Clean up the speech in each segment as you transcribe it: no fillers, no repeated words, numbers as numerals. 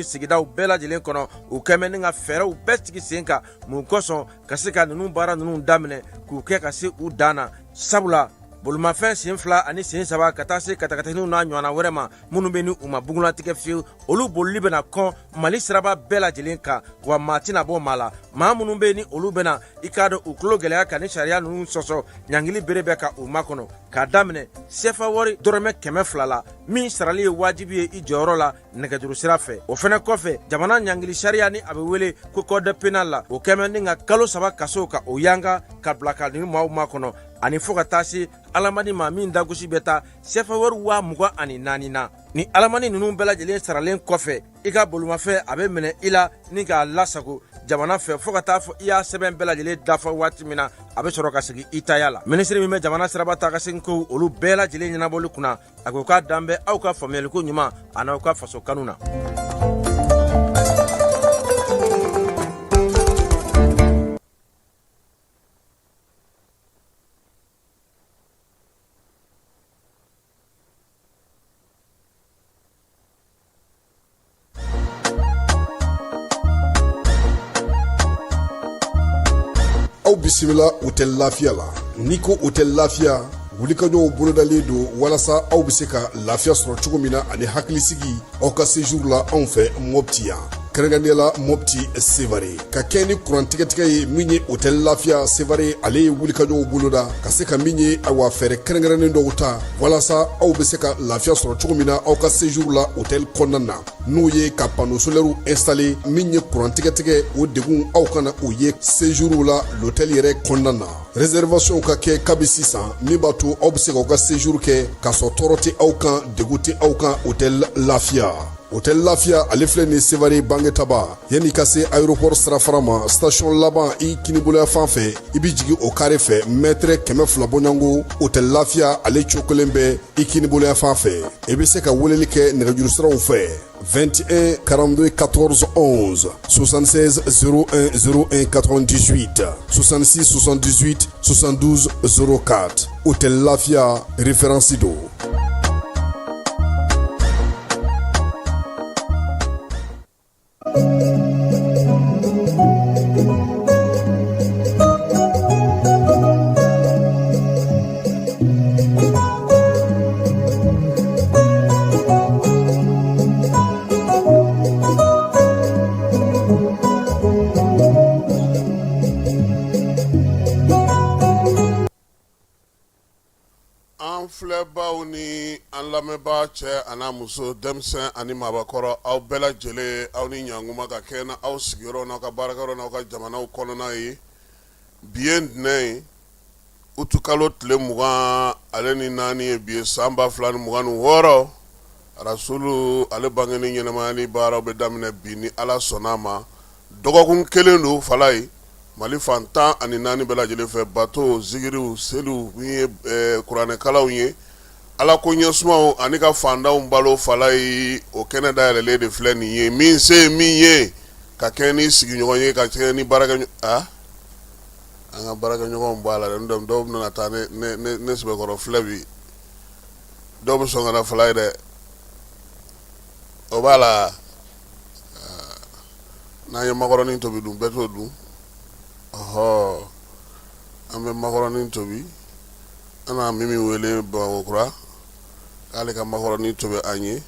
Sigidaw bɛɛ lajɛlen kɔnɔ, u kɛmɛ ni ka fɛɛrɛw bɛɛ sigi sen kan mun kosɔn ka se ka ninnu baara ninnu daminɛ k'u kɛ ka se u dan na. Sabula bolimafɛn sen 2 ani sen 3 ka taa se katakataninw n'a ɲɔgɔnna wɛrɛ ma minnu bɛ ni u ma bugulatigɛ fiyewu, olu bolili bɛna kɔn Mali siraba bɛɛ lajɛlen kan, wa maa tɛna bɔ maa la. Maa minnu bɛ ni olu bɛna i k'a dɔn u tulo gɛlɛya ka ni sariya ninnu sɔsɔ, ɲangili bere bɛ ka u makɔnɔ k'a daminɛ sefa wari dɔrɔmɛ 200 la, min sarali ye wajibi ye i jɔyɔrɔ la nɛgɛjuru sira fɛ. O fɛnɛ kɔfɛ, jamana ɲangili sariya ni a bɛ wele ko code pénal la, o kɛmɛ ni ka kalo 3 kaso ka o yanga ka bila ka nin maaw makɔnɔ, ani fo ka taa se alamani ma min dagosi bɛ taa sefa wari 24,000 na. Ni alamani ninnu bɛɛ lajɛlen saralen kɔfɛ, i ka bolimafɛn a bɛ minɛ i la ni k'a lasago jamana fɛ fo ka taa fɔ i y'a sɛbɛn bɛɛ lajɛlen dafa waati min na, a bɛ sɔrɔ ka segin i taya la. Minisiri min bɛ jamana siraba taa ka segin kow olu bɛɛ lajɛlen ɲɛnabɔli kunna, a ko k'a dan bɛ aw ka faamuyaliko ɲuman an'aw ka faso kanu na. Aw bisimila Hôtel Lafiya la. N'i ko Hôtel Lafiya, wulikajɔw bolodalen don walasa aw bɛ se ka lafiya sɔrɔ cogo min na ani hakilisigi aw ka séjour la anw fɛ Mopti yan, kɛrɛnkɛrɛnnenya la Mopti Sevare. Ka kɛ ni kurantigɛtigɛ ye, min ye Hôtel Lafiya Sevare, ale ye wulikajɔw boloda ka se ka min ye awa fɛɛrɛ kɛrɛnkɛrɛnnen dɔw ta walasa aw bɛ se ka lafiya sɔrɔ cogo min na aw ka séjour la hôtel kɔnɔna na, n'o ye ka panneau solaire installer. Min ye kurantigɛtigɛ, o degun aw kana o ye séjour la l'hôtel yɛrɛ kɔnɔna na. Réservation ka kɛ kabi sisan, min b'a to aw bɛ se k'aw ka séjour kɛ k'a sɔrɔ tɔɔrɔ tɛ aw kan, degun tɛ aw kan. Hôtel Lafiya, Hôtel Lafiya, ale filɛ nin Sevare Bangetaba, yanni ka se aéroport sirafara ma, station laban i kiniboloya fan fɛ, i bɛ jigin o kare fɛ, mètre 200 bɔɲɔgɔnko, Hôtel Lafiya ale cokolen bɛ i kiniboloya fan fɛ. I bɛ se ka weleli kɛ nɛgɛjuru siraw fɛ: 21 42 14 11, 76 01 01 98, 66 78 72 04. Hôtel Lafiya, référence don. An filɛbaw ni an lamɛnbaa cɛ an'a muso, denmisɛn ani maabakɔrɔ, aw bɛɛ lajɛlen, aw ni ɲankuma ka kɛ na aw sigiyɔrɔ n'aw ka baarakɛyɔrɔ n'aw ka jamanaw kɔnɔna ye. Bi ye ntɛnɛn ye, utukalo tile 24 ye bi ye, san 2026. Rasulu ale bangeni ɲɛnamayali baaraw bɛ daminɛ bi ni Ala sɔnna a ma. Dɔgɔkun kelen don fala ye Mali fan 14 bɛɛ lajɛlen fɛ, bato, zikiriw, seliw, min ye kuranɛkalanw ye, Ala ko ɲɛsumaw ani ka fantanw balo fala ye, o kɛnɛ dayɛlɛlen de filɛ nin ye. Min se ye min ye ka kɛ ni sigiɲɔgɔn ye, ka kɛ ni baarakɛ, an ka baarakɛɲɔgɔnw b'a la dɛ, dɔw bɛna taa ne sɛbɛkɔrɔ filɛ bi, dɔw bɛ sɔn ka na fala ye dɛ, o b'a la. N'an ye makɔrɔni tobi dun, bɛɛ t'o dun. Ɔhɔ, an bɛ makɔrɔni tobi, an n'a Mimi wele Bamakɔ kura k'ale ka makɔrɔni tobi an ye.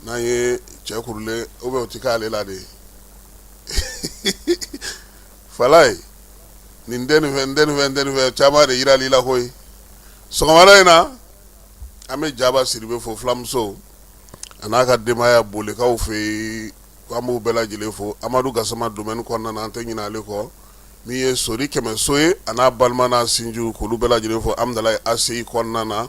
N'an ye cɛ kurulen ou bien o tɛ k'ale la de fala ye. Nin tɛ nin fɛ, n tɛ nin fɛ, n tɛ nin fɛ, caman de yirali la koyi. Sɔgɔmada in na, an bɛ Jaba Sidibe fo, fulamuso a n'a ka denbaya, Bolikaw fɛ yen, an b'u bɛɛ lajɛlen fo. Amadu Gasama domaine kɔnɔna na, an tɛ ɲinɛ ale kɔ. Min ye Sori Kɛmɛso ye, a n'a balima n'a sinjiw, k'olu bɛɛ lajɛlen fo Amudalayi ACI kɔnɔna na.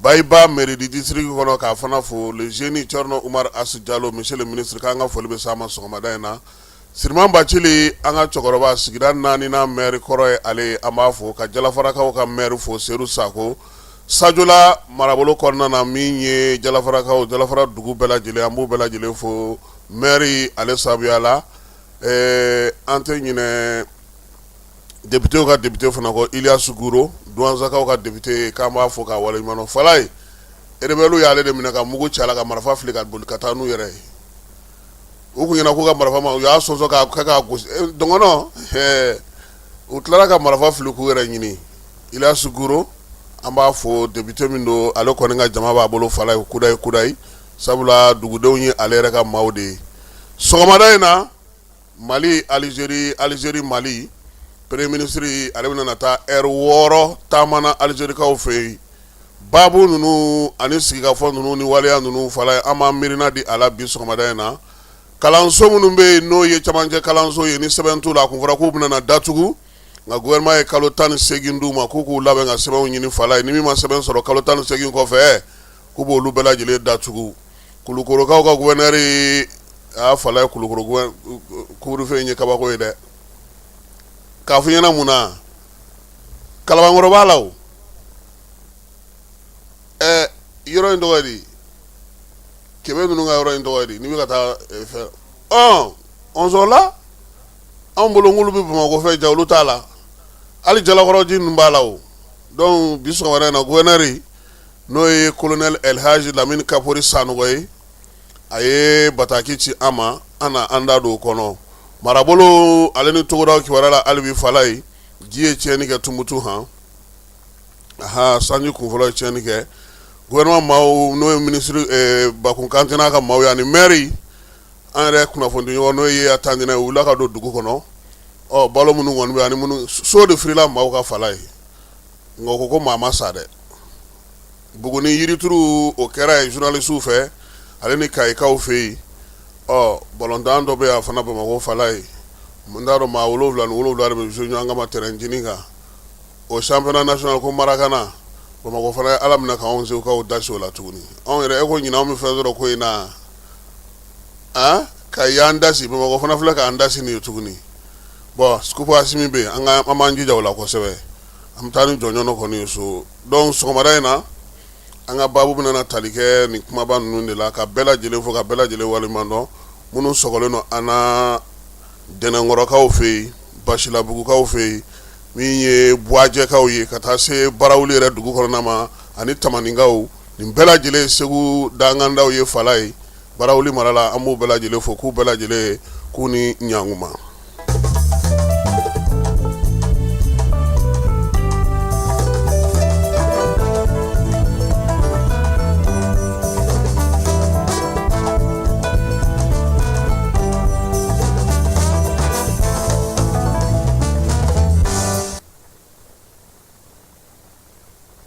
Bayiba mairie du district kɔnɔ, k'a fana fo. Le jeune Thierno Oumar As Jalo, monsieur le ministre, k'an ka foli bɛ s'a ma sɔgɔmada in na. Siriman Bacili, an ka cɛkɔrɔba, sigida naaninan maire kɔrɔ ye ale ye, an b'a fo. Ka Jalafarakaw ka maire fo, Sedu Sako, Sajola marabolo kɔnɔna na, min ye Jalafarakaw, Jalafara dugu bɛɛ lajɛlen, an b'u bɛɛ lajɛlen fo maire ale sababuya la. An tɛ ɲinɛ députéw ka député fana kɔ, Iliyasu Guro, Duwanzakaw ka député, k'an b'a fo k'a waleɲuman dɔn. Falaye, rebelle y'ale de minɛ ka mugu ci a la, ka marifa fili, ka boli ka taa n'u yɛrɛ ye. U kun ɲɛna k'u ka marifa ma, u y'a sɔsɔ k'a kɛ k'a gosi dɔgɔnɔ. U tilara ka marifa fili k'u yɛrɛ ɲini. Ilyasu Guro, an b'a fo, député min don, ale kɔni ka jama b'a bolo fala ye kudayi kudayi, sabula dugudenw ye ale yɛrɛ ka maaw de ye. Sɔgɔmada in na, Mali Alizeri, Alizeri Mali, premier ministre ale bɛna na taa ɛri 6 taama na Alizerikaw fɛ yen. Baabu ninnu ani sigikafɔ ninnu ni waleya ninnu fala ye, an b'an miirina di a la bi sɔgɔmada in na. Kalanso minnu bɛ yen, n'o ye camancɛ kalanso ye, ni sɛbɛn t'u la, a kun fɔra k'u bɛna na datugu, nka gouvernement ye kalo 18 d'u ma k'u k'u labɛn ka sɛbɛnw ɲini fala ye. Ni min ma sɛbɛn sɔrɔ kalo 18 kɔfɛ, k'u b'olu bɛɛ lajɛlen datugu. Kulukorokaw ka gouverneur a fala ye, Kulukoro couvre-feu in ye kabako ye dɛ. K'a fɔ ɲɛna mun na, Kalabankɔrɔ b'a la o. Ɛ, yɔrɔ in tɔgɔ ye di? Kɛmɛ ninnu ka yɔrɔ in tɔgɔ ye di? N'i bɛ ka taa fɛn ɔnzɔnla, anw bolo k'olu bɛ Bamakɔ fɛ, ja olu t'a la, hali Jalakɔrɔji ninnu b'a la o. Donc bi sɔgɔmada in na, gouverneur, n'o ye colonel Elhaji Lamini Kapori Sanɔgɔ ye, a ye bataki ci an ma, an na an da don o kɔnɔ. Marabolo ale ni togodaw kibaruya la hali bi fala ye, ji ye tiɲɛni kɛ Tumutu han. Aha, sanji kunfɔlɔ ye tiɲɛni kɛ. Gouvernement maaw, n'o ye ministre Bakun Kante n'a ka maaw ye, ani maire, an yɛrɛ kunnafonidiɲɔgɔn, n'o ye Tandina ye, u wulila ka don dugu kɔnɔ. Ɔ, balo minnu kɔni bɛ ani minnu so de firila maaw ka fala ye, nka u ko ko maa ma sa dɛ. Buguni yirituru, o kɛra yen journalistew fɛ ale ni Kayikaw fɛ yen. Ɔ, balontan dɔ bɛ yan fana Bamakɔ fala ye, n t'a dɔn, maa 77 de bɛ jouer ɲɔgɔn kama terrain jinin kan, o championnat national ko Marakana. Bamakɔ fana ye Ala minɛ k'anw segukaw dasi o la tuguni. Anw yɛrɛ, e ko ɲinan anw bɛ fɛn sɔrɔ ko in na, a ka y'an dasi, Bamakɔ fana filɛ k'an dasi nin ye tuguni. Bon, coupe Asimi bɛ yen, an b'an jija o la kosɛbɛ, an bɛ taa ni jɔnjɔn dɔ kɔni ye so. Donc sɔgɔmada in na, an ka baabu bɛna tali kɛ nin kumaba ninnu de la, ka bɛɛ lajɛlen fo, ka bɛɛ lajɛlen waleɲuman dɔn, minnu sɔgɔlen don an na, Dɛnɛnkɔrɔkaw fɛ yen, Basilabugukaw fɛ yen, min ye Buwajɛkaw ye, ka taa se Barawuli yɛrɛ dugu kɔnɔna ma, ani Tamaninkaw, nin bɛɛ lajɛlen Segu dankandaw ye fala ye Barawuli mara la. An b'u bɛɛ lajɛlen fo, k'u bɛɛ lajɛlen k'u ni ɲankuma.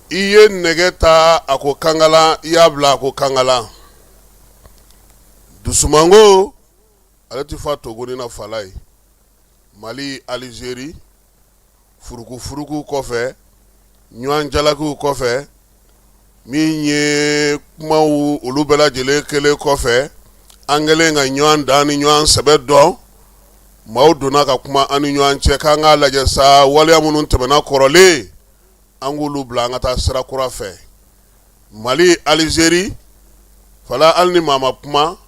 I ye nɛgɛ ta a ko kankala, i y'a bila a ko kankala. Dusumango ale tɛ fa togoni na fala ye. Mali Alizeri furukufuruku kɔfɛ, ɲɔgɔn jalakiw kɔfɛ, min ye kumaw olu bɛɛ lajɛlen kɛlen kɔfɛ, an kɛlen ka ɲɔgɔn dan ni ɲɔgɔn sɛbɛ dɔn, maaw donna ka kuma an ni ɲɔgɔn cɛ k'an k'a lajɛ sa, waleya minnu tɛmɛna kɔrɔlen, an k'olu bila, an ka taa sira kura fɛ. Mali Alizeri fala, hali ni maa ma kuma,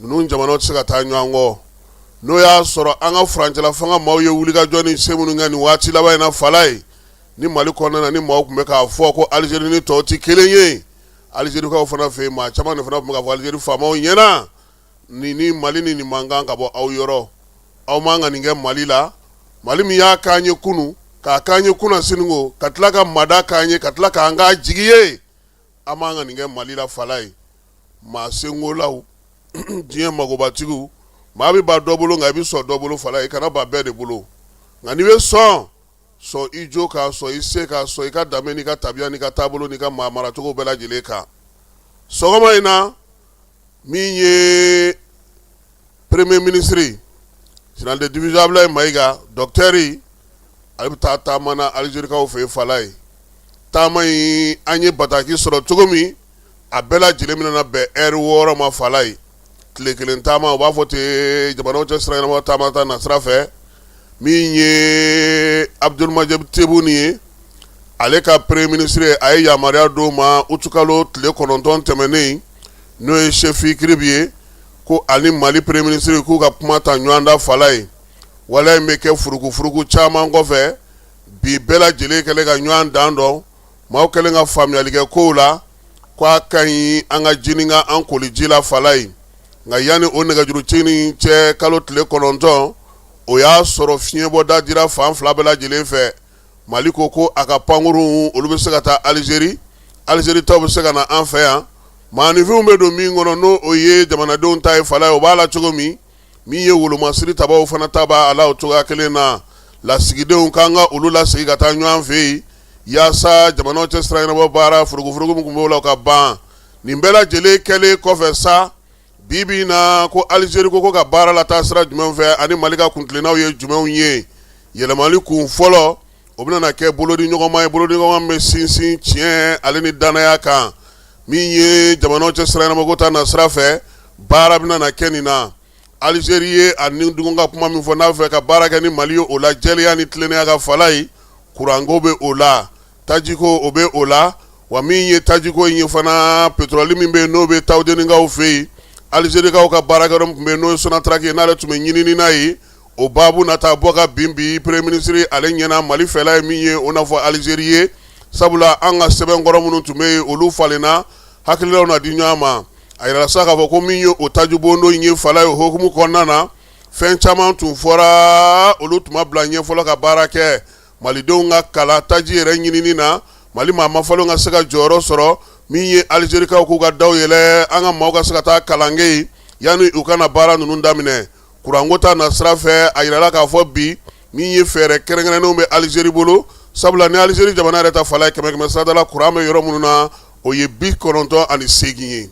ninnu jamanaw tɛ se ka taa ɲɔgɔn kɔ. N'o y'a sɔrɔ an ka furancɛla fanga maaw ye wulikajɔ ni se minnu kɛ nin waati laban in na fala ye, ni Mali kɔnɔna na, ni maaw tun bɛ k'a fɔ ko Alizeri ni tɔw tɛ kelen ye, Alizerikaw fana fɛ yen, maa caman de fana tun bɛ k'a fɔ Alizeri faamaw ɲɛna, nin ni Mali ni nin man kan ka bɔ aw yɔrɔ, aw man ka nin kɛ Mali la. Mali min y'a k'an ye kunun, k'a k'an ye kunasini ko, ka tila ka mada k'an ye, ka tila k'an k'a jigi ye, an man ka nin kɛ Mali la fala ye. Maa senkolaw, diɲɛ magobatigiw, maa bɛ ban dɔ bolo, nka i bɛ sɔn dɔ bolo fala ye. I kana ban bɛɛ de bolo, nka n'i bɛ sɔn, sɔn i jo kan, sɔn i se kan, sɔn i ka danbe n'i ka tabiya n'i ka taabolo n'i ka maa maracogo bɛɛ lajɛlen kan. Sɔgɔma in na, min ye premier ministre général de division Abdoulaye Maïga, docteur, ale bɛ taa taama na Alizerikaw fɛ yen fala ye. Taama in, an ye bataki sɔrɔ cogo min, a bɛɛ lajɛlen bɛna bɛn ɛri 6 ma fala ye. Tile kelen taama, u b'a fɔ ten, jamanaw cɛ sira ɲɛnama taama ta na sira fɛ. Min ye Abdelmadjid Tebboune ye, ale ka premier ministre, a ye yamaruya d'o ma utukalo tile 9 tɛmɛnen, n'o ye Chefi Kribi ye, ko ani Mali premier ministre k'u ka kuma ta ɲɔgɔn da fala ye. Waleya in bɛ kɛ furukufuruku caman kɔfɛ. Bi bɛɛ lajɛlen kɛlen ka ɲɔgɔn dan dɔn, maaw kɛlen ka faamuyali kɛ kow la, ko a ka ɲi an ka jinin ka an koli ji la fala ye. Nka yanni o nɛgɛjuru ci nin cɛ kalo tile 9, o y'a sɔrɔ fiɲɛbɔda dira fan fila bɛɛ lajɛlen fɛ. Mali ko ko a ka pankurun olu bɛ se ka taa Alizeri, Alizeri taw bɛ se ka na an fɛ yan. Maaninfinw bɛ don min kɔnɔ n'o o ye jamanadenw ta ye fala ye, o b'a la cogo min, min ye wolomasiri tabaw fana ta b'a la o cogoya kelen na. Lasigidenw k'an ka olu lasegin ka taa ɲɔgɔn fɛ yen yaasa jamanaw cɛ sira ɲɛnabɔ baara furugufurugu min tun b'o la o ka ban. Nin bɛɛ lajɛlen kɛlen kɔfɛ sa, bi bi in na ko Alizeri ko ko ka baara lataa sira jumɛn fɛ ani Mali ka kuntilennaw ye jumɛnw ye. Yɛlɛmali kun fɔlɔ, o bɛna kɛ bolodiɲɔgɔnma ye, bolodiɲɔgɔnma min bɛ sinsin tiɲɛ ale ni dannaya kan. Min ye jamanaw cɛ sira ɲɛnabɔko ta nasira fɛ, baara bɛna na kɛ nin na. Alizeri ye a ni dun ka kuma min fɔ n'a fɛ ka baara kɛ ni Mali ye o la jɛlenya ni tilennenya kan fala ye, kuranko bɛ o la, tajiko o bɛ o la. Wa min ye tajiko in ye fana, pétrole min bɛ yen n'o bɛ Tawudenikaw fɛ yen, Alizerikaw ka baarakɛyɔrɔ min tun bɛ yen n'o ye Sonatrach ye, n'ale tun bɛ ɲinini na yen, o baabu na taa bɔ ka bin bi premier ministre ale ɲɛna. Mali fɛla ye min ye, o na fɔ Alizeri ye, sabula an ka sɛbɛnkɔrɔ minnu tun bɛ yen, olu falenna, hakililaw na di ɲɔgɔn ma. A yirala sa k'a fɔ ko min ye o tajibondo in ye fala ye, o hukumu kɔnɔna na, fɛn caman tun fɔra, olu tun ma bila ɲɛ fɔlɔ ka baara kɛ. Malidenw ka kalan taji yɛrɛ ɲinini na, Mali maa mafalenw ka se ka jɔyɔrɔ sɔrɔ, min ye Alizerikaw k'u ka daw yɛlɛ, an ka maaw ka se ka taa kalan kɛ yen yanni u ka na baara ninnu daminɛ. Kuranko ta nasira fɛ, a yirala k'a fɔ bi min ye fɛɛrɛ kɛrɛnkɛrɛnnenw bɛ Alizeri bolo, sabula ni Alizeri jamana yɛrɛ ta fala ye, kɛmɛ kɛmɛ sarada la kuran bɛ yɔrɔ minnu na, o ye 98 ye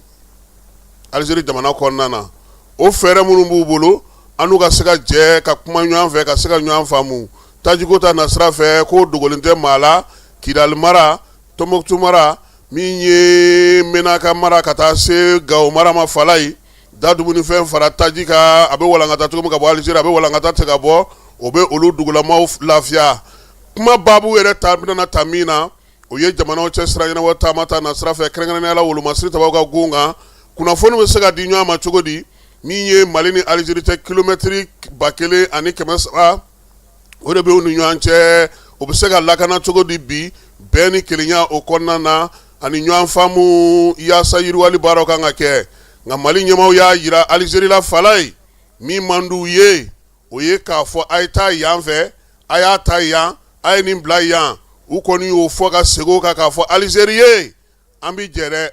Alizeri jamana kɔnɔna na. O fɛɛrɛ minnu b'u bolo, an n'u ka se ka jɛ ka kuma ɲɔgɔn fɛ, ka se ka ɲɔgɔn faamu tajiko ta nasira fɛ, k'o dogolen tɛ maa la. Kidali mara, Tɔnbukutu mara, min ye Menaka mara ka taa se Gawo mara ma fala ye, da dumunifɛn fara taji kan, a bɛ walankata cogo min ka bɔ Alizeri, a bɛ walankata ten ka bɔ, o bɛ olu dugulamaw lafiya. Kuma baabu yɛrɛ ta bɛna ta min na, o ye jamanaw cɛ sira ɲɛnabɔ taama ta nasira fɛ, kɛrɛnkɛrɛnnenya la wolomasiri tabaw ka gun kan. Kunnafoni bɛ se ka di ɲɔgɔn ma cogo di? Min ye Mali ni Alizeri cɛ, kilomɛtiri 1300, o de bɛ u ni ɲɔgɔn cɛ, o bɛ se ka lakana cogo di bi bɛn ni kelenya o kɔnɔna na ani ɲɔgɔn faamu, yaasa yiriwali baaraw kan ka kɛ. Nka Mali ɲɛmaaw y'a jira Alizeri la fala ye, min man d'u ye, o ye k'a fɔ a ye taa yan fɛ, a y'a ta yan, a ye nin bila yan. U kɔni y'o fɔ ka segin o kan k'a fɔ Alizeri ye, an bɛ jɛ dɛ,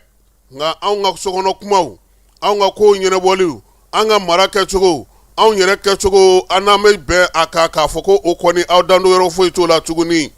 nka anw ka sokɔnɔ kumaw, anw ka kow ɲɛnabɔliw, an ka mara kɛcogo, anw yɛrɛ kɛcogo, an n'an bɛ bɛn a kan k'a fɔ ko o kɔni aw dandon yɔrɔ foyi t'o la tuguni.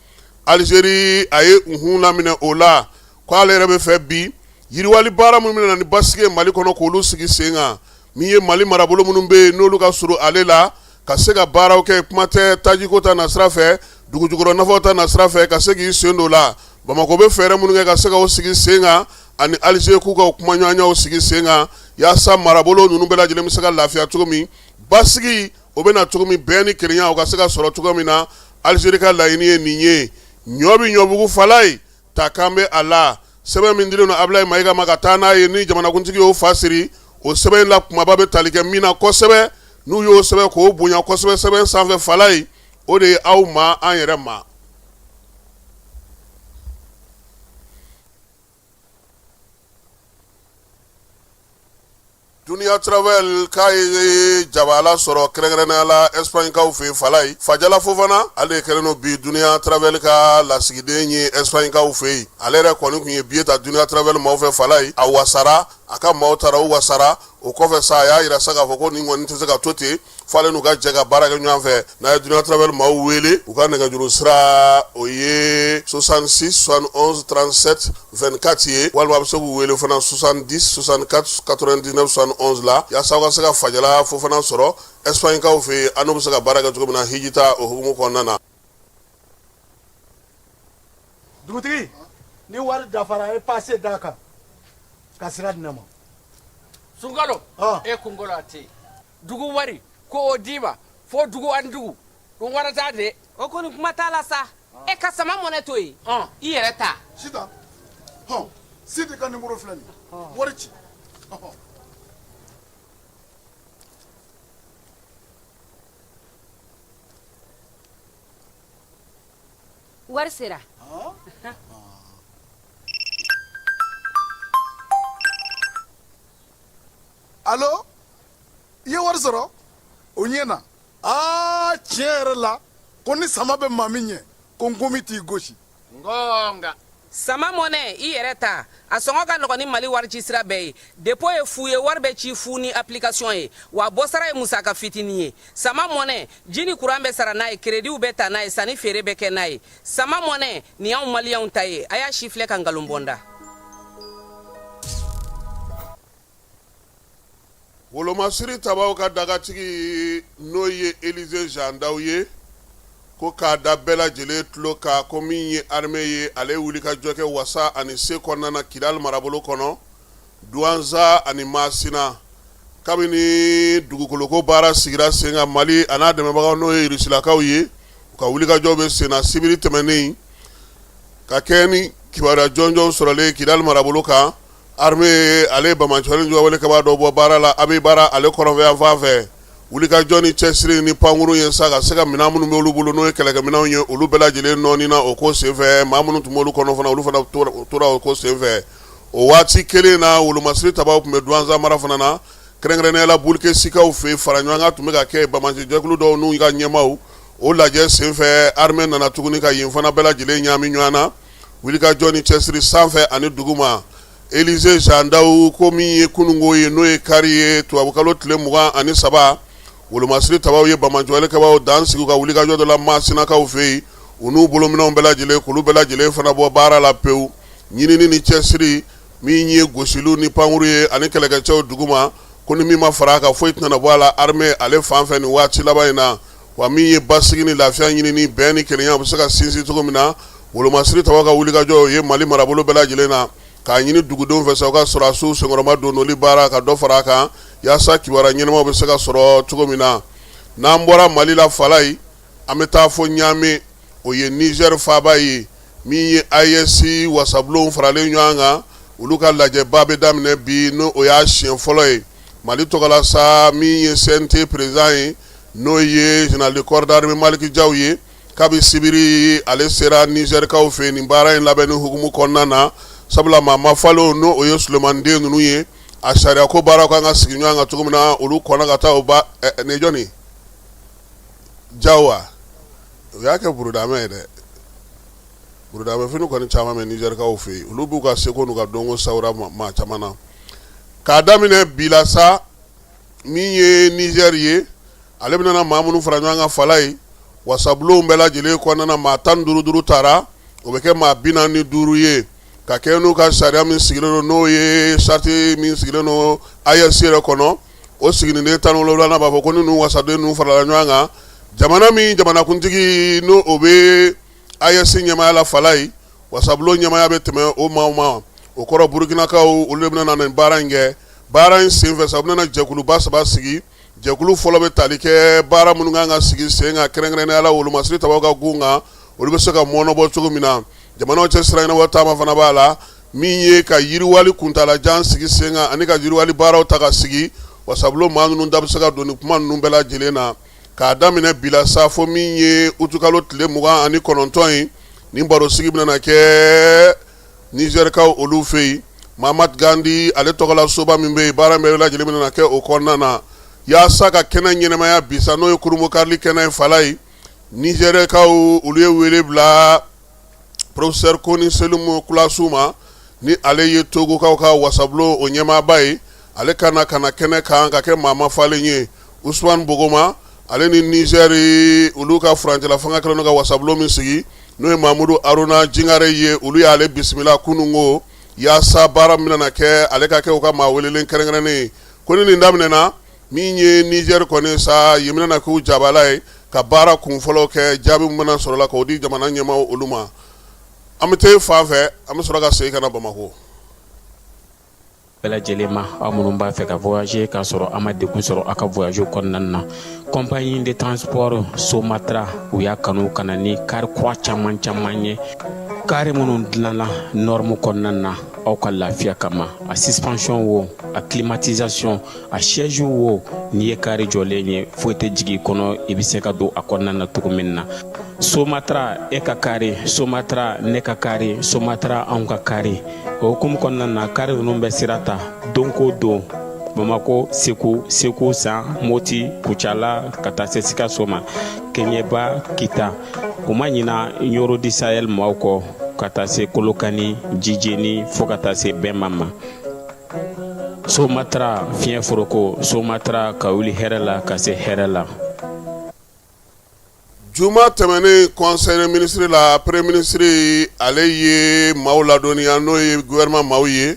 Alizeri a ye unhun laminɛ o la, k'ale yɛrɛ bɛ fɛ bi yiriwali baara minnu bɛna na ni basigi ye Mali kɔnɔ, k'olu sigi sen kan. Min ye Mali marabolo minnu bɛ yen n'olu ka surun ale la, ka se ka baaraw kɛ, kuma tɛ tajiko ta nasira fɛ, dugujukɔrɔ nafaw ta nasira fɛ, ka se k'i sen don la. Bamakɔ bɛ fɛɛrɛ minnu kɛ ka se k'o sigi sen kan, ani Alizeri k'u ka kumaɲɔgɔnyaw sigi sen kan, yaasa marabolo ninnu bɛɛ lajɛlen bɛ se ka lafiya cogo min, basigi o bɛ na cogo min, bɛn ni kelenya o ka se ka sɔrɔ cogo min na. Alizeri ka laɲini ye nin ye. Ɲɔ bɛ ɲɔbugu fala ye, ta kan bɛ a la. Sɛbɛn min dilen don Abulayi Mayiga ma ka taa n'a ye, ni jamanakuntigi y'o fa siri, o sɛbɛn in la kumaba bɛ tali kɛ min na kosɛbɛ, n'u y'o sɛbɛn k'o bonya kosɛbɛ sɛbɛn sanfɛ fala ye, o de ye aw ma an yɛrɛ ma. Dunia Travel k'a ye jabala sɔrɔ kɛrɛnkɛrɛnnenya la Espagnekaw fɛ yen fala ye. Fajala Fofana, ale de kɛlen don bi Dunia Travel ka lasigiden ye Espagnekaw fɛ yen. Ale yɛrɛ kɔni tun ye billet ta Dunia Travel maaw fɛ fala ye, a wasara, a ka maaw taara u wasara. O kɔfɛ sa, a y'a jira sa k'a fɔ ko nin kɔni tɛ se ka to ten, f'ale n'u ka jɛ ka baara kɛ ɲɔgɔn fɛ. N'a ye Dunia Travel maaw wele, u ka nɛgɛjuru sira o ye 66 71 37 24 ye, walima a bɛ se k'u wele fana 70 64 99 71 la, yaasa aw ka se ka Fajala Fofana sɔrɔ Espagnekaw fɛ yen, an n'u bɛ se ka baara kɛ cogo min na hijita o hukumu kɔnɔna na. Dugutigi, ni wari dafara, e pase d'a kan ka sira di ne ma. Sunkalo, e kunkolo a tɛ yen. Dugu wari ko o d'i ma fo dugu ani dugu ɗum warata de. O kɔni kuma t'a la sa. E ka sama mɔnɛ to yen, i yɛrɛ ta. Sitan, hɔn, Sidi ka nimoro filɛ nin ye, wari ci. Wari sera. Allo? I ye wari sɔrɔ o ɲɛ na. Aa, tiɲɛ yɛrɛ la, ko ni sama bɛ maa min ɲɛ, ko nkomi t'i gosi. Gonga. Sama Money, i yɛrɛ ta, a sɔngɔ ka nɔgɔn ni Mali warici sira bɛɛ ye. Dépôt ye fu ye, wari bɛ ci fu ni application ye, wa bɔsara ye musaka fitinin ye. Sama Money, ji ni kuran bɛ sara n'a ye, créditw bɛ ta n'a ye, sanni feere bɛ kɛ n'a ye. Sama Money, nin y'anw maliyɛnw ta ye. A y'a si filɛ ka nkalon bɔ n da. Wolomasiri tabaw ka dagatigi, n'o ye Elize Jean Daw ye, ko k'a da bɛɛ lajɛlen tulo kan ko min ye armée ye, ale wuli ka jɔ kɛ wasa ani se kɔnɔna na Kidali marabolo kɔnɔ, Duwanza ani Masina. Kabini dugukoloko baara sigira sen kan Mali a n'a dɛmɛbagaw, n'o ye Irisilakaw ye, u ka wulikajɔ bɛ sen na. Sibiri tɛmɛnen, ka kɛ ni kibaruya jɔnjɔn sɔrɔlen Kidali marabolo kan, Armée ale banbaanciwale juguwale kɛbaa dɔ bɔ baara la Abibara ale kɔrɔnfɛ fan fɛ. Wulikajɔ ni cɛsiri ni pankurun ye sa ka se ka minɛn minnu bɛ olu bolo, n'o ye kɛlɛkɛminɛnw ye, olu bɛɛ lajɛlen nɔɔni na o ko senfɛ. Maa minnu tun b'olu kɔnɔ fana, olu fana tora o ko senfɛ. O waati kelen na, wolomasiri tabaw tun bɛ Duwanza mara fana na, kɛrɛnkɛrɛnnenya la Bulikesikaw fɛ. Fara ɲɔgɔn kan tun bɛ ka kɛ banbaanci jɛkulu dɔw n'u ka ɲɛmaaw. O lajɛ senfɛ, armée nana tuguni ka yen fana bɛɛ lajɛlen ɲaami ɲɔgɔn na. Wulikajɔ ni cɛsiri sanfɛ ani duguma, Elize Jean Daw ko min ye kununko ye, n'o ye kari ye, tubabukalo tile 23, wolomasiri tabaw ye banbaanciwale kɛbaaw dan sigi ka wulikajɔ dɔ la Masinakaw fɛ yen. U n'u bolominɛnw bɛɛ lajɛlen, k'olu bɛɛ lajɛlen fana bɔ baara la pewu. Ɲinini ni cɛsiri min ye gosiliw ni pankuru ye ani kɛlɛkɛcɛw duguma, ko ni min ma fara a kan, foyi tɛna bɔ a la armée ale fan fɛ nin waati laban in na. Wa min ye basigi ni lafiya ɲinini, bɛn ni kelenya bɛ se ka sinsin cogo min na, wolomasiri tabaw ka wulikajɔ ye Mali marabolo bɛɛ lajɛlen na, k'a ɲini dugudenw fɛ sa, u ka sɔrɔdasiw senkɔrɔma dondoli baara ka dɔ fara a kan, yaasa kibaruya ɲɛnamaw bɛ se ka sɔrɔ cogo min na. N'an bɔra Mali la, Falayi, an bɛ taa fo Ɲame, o ye Nizɛri faaba ye. Min ye AES wasabulon faralen ɲɔgɔn kan, olu ka lajɛba bɛ daminɛ bi, n'o o y'a siɲɛ fɔlɔ ye. Mali tɔgɔla sa, min ye CNT président ye, n'o ye général de corps d'armée Maliki Jaw ye, kabi sibiri ale sera Nizɛrikaw fɛ nin baara in labɛnni hukumu kɔnɔna na, sabula maa mafalenw, n'o o ye Sulemani den ninnu ye, a sariya ko baaraw kan ka sigi ɲɔgɔn kan cogo min na, olu kɔnna ka taa o ba nin jɔni Jaw wa, o y'a kɛ burudamɛ ye dɛ. Burudamɛ fini kɔni caman bɛ Nizɛrikaw fɛ yen, olu b'u ka seko n'u ka dɔnko sawura maa caman na. K'a daminɛ bi la sa, min ye Nizɛri ye, ale bɛna maa minnu fara ɲɔgɔn kan, Falayi, wasabulon bɛɛ lajɛlen kɔnɔna na, maa 15 duuru taara, o bɛ kɛ maa 45 ye, ka kɛ n'u ka sariya min sigilen don, n'o ye charte min sigilen don AES yɛrɛ kɔnɔ. O siginiden 17nan b'a fɔ ko ni ninnu wasaden ninnu farala ɲɔgɔn kan, jamana min jamanakuntigi n'o o bɛ AES ɲɛmaaya la, Falayi, wasabulon ɲɛmaaya bɛ tɛmɛ o maaw ma. O kɔrɔ, Burukinakaw, olu de bɛna na nin baara in kɛ. Baara in senfɛ sa, u bɛna jɛkuluba saba sigi. Jɛkulu fɔlɔ bɛ tali kɛ baara minnu kan ka sigi sen kan, kɛrɛnkɛrɛnnenya la wolomasiri tabaw ka gun kan, olu bɛ se ka mɔnɔbɔ cogo min na. Jamanaw cɛ sira ɲɛnabɔ taama fana b'a la, min ye ka yiriwali kuntaalajan sigi sen kan ani ka yiriwali baaraw ta ka sigi. Wasabulon maa ninnu da bɛ se ka don nin kuma ninnu bɛɛ lajɛlen na. K'a daminɛ bi la sa, fo min ye utukalo tile 29 ye, nin barosigi bɛna kɛ Nizɛrikaw olu fɛ yen, Mahatma Gandhi ale tɔgɔla soba min bɛ yen. Baara bɛɛ lajɛlen bɛna kɛ o kɔnɔna na yaasa ka kɛnɛ ɲɛnamaya bi sa, n'o ye kurunbonkarili kɛnɛ ye. Falayi, Nizɛrikaw, olu ye wele bila professeur Koni Selumu Kulasu ma, ni ale ye Togokaw ka wasabulon o ɲɛmaaba ye, ale ka na ka na kɛnɛ kan ka kɛ maa mafalen ye. Usumani Bogoma, ale ni Nizɛri olu ka furancɛla fanga kɛlen don ka wasabulon min sigi, n'o ye Mamudu Aruna Jingare ye, olu y'ale bisimila kununko yaasa baara min bɛna kɛ, ale ka kɛ u ka maa welelen kɛrɛnkɛrɛnnen ye. Ko ni nin daminɛna, min ye Nizɛri kɔni sa, yen bɛna k'u jabala ye ka baara kun fɔlɔ kɛ. Jaabi min bɛna sɔrɔ la, k'o di jamana ɲɛmaaw olu ma. An bɛ taa fan fɛ, an bɛ sɔrɔ ka segin ka na Bamakɔ. Bɛɛ lajɛlen ma, aw minnu b'a fɛ ka voyager k'a sɔrɔ a ma degun sɔrɔ aw ka voyage kɔnɔna na, compagnie de transport Somatra, u y'a kanu ka na ni kari kura caman caman ye, kari minnu dilanna norme kɔnɔna na aw ka lafiya kama. A suspension wo, a climatisation, a siège wo, n'i ye kari jɔlen ye, foyi tɛ jigin i kɔnɔ, i bɛ se ka don a kɔnɔna na cogo min na. Somatra, e ka kari Somatra, ne ka kari Somatra, anw ka kari. O hukumu kɔnɔna na, kari ninnu bɛ sira ta don ko don. Bamako, Segu, Segu San, Moti, Kucala ka taa se Sikaso ma, Kɛɲɛba, Kita. U ma ɲina Ɲɔrɔ du Sahel maaw kɔ ka taa se Kolokani, Jijeni fo ka taa se Bɛnba ma. Somatra fiɲɛ foroko, Somatra ka wuli hɛrɛ la ka se hɛrɛ la. Juma tɛmɛnen conseil des ministres la, premier ministre ale ye maaw ladɔnniya, n'o ye gouvernement maaw ye,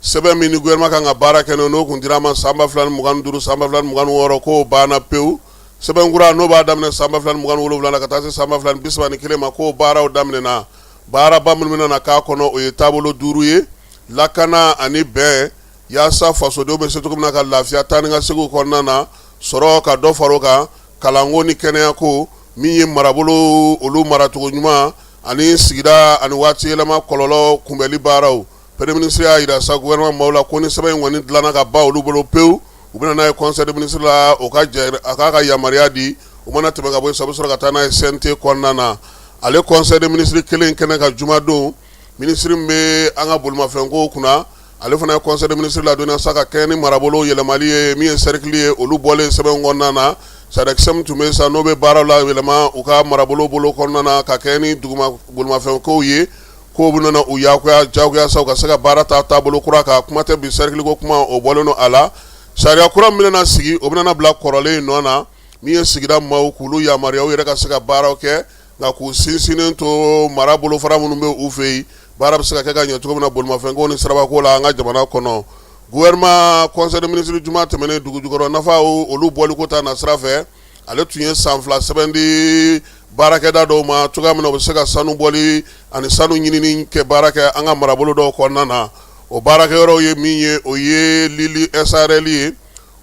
sɛbɛn min ni gouvernement kan ka baara kɛ n'o kun dira a ma san 2025 san 2026, k'o banna pewu. Sɛbɛn kura n'o b'a daminɛ san 2027 la ka taa se san 2031 ma, k'o baaraw daminɛna. Baaraba minnu bɛna k'a kɔnɔ, o ye taabolo duuru ye: lakana ani bɛn, yaasa fasodenw bɛ se cogo min na ka lafiya taa ni ka seginw kɔnɔna na, sɔrɔ ka dɔ fara o kan, kalanko ni kɛnɛyako, min ye marabolo olu maracogo ɲuman ani sigida ani waati yɛlɛma kɔlɔlɔ kunbɛli baaraw. Premier ministre y'a jira sa gouvernement maaw la ko ni sɛbɛn in kɔni dilanna ka ban olu bolo pewu, u bɛna n'a ye conseil des ministres la, o ka jɛ a k'a ka yamaruya di. U mana tɛmɛ ka bɔ yen sa, u bɛ sɔrɔ ka taa n'a ye CNT kɔnɔna na. Ale conseil des ministres kelen kɛnɛ kan jumadon, minisiri min bɛ an ka bolimafɛnko kunna, ale fana ye conseil des ministres ladɔnniya sa ka kɛɲɛ ni marabolo yɛlɛmali ye, min ye cercle ye, olu bɔlen sɛbɛn kɔnɔna na. SADEXEM tun bɛ sa, n'o bɛ baaraw la yɛlɛma u ka marabolo bolo kɔnɔna na ka kɛɲɛ ni duguma bolimafɛnkow ye, k'o bɛna u yakuya jagoya sa u ka se ka baara ta taabolo kura kan. Kuma tɛ bi cercle ko kuma, o bɔlen don a la. Sariya kura min bɛna sigi, o bɛna bila kɔrɔlen in nɔ na, min ye sigida maaw k'olu yamaruya u yɛrɛ ka se ka baaraw kɛ, nka k'u sinsinnen to mara bolofara minnu bɛ u fɛ yen, baara bɛ se ka kɛ ka ɲɛ cogo min na bolimafɛnko ni sirabako la an ka jamana kɔnɔ. Gouvernement conseil des ministres juma tɛmɛnen, dugu jukɔrɔ nafa olu bɔliko ta na sira fɛ, ale tun ye san 2 sɛbɛn di baarakɛda dɔw ma cogoya min na u bɛ se ka sanu bɔli ani sanu ɲinini kɛ baara kɛ an ka marabolo dɔw kɔnɔna na. O baarakɛyɔrɔw ye min ye, o ye Lili SARL ye,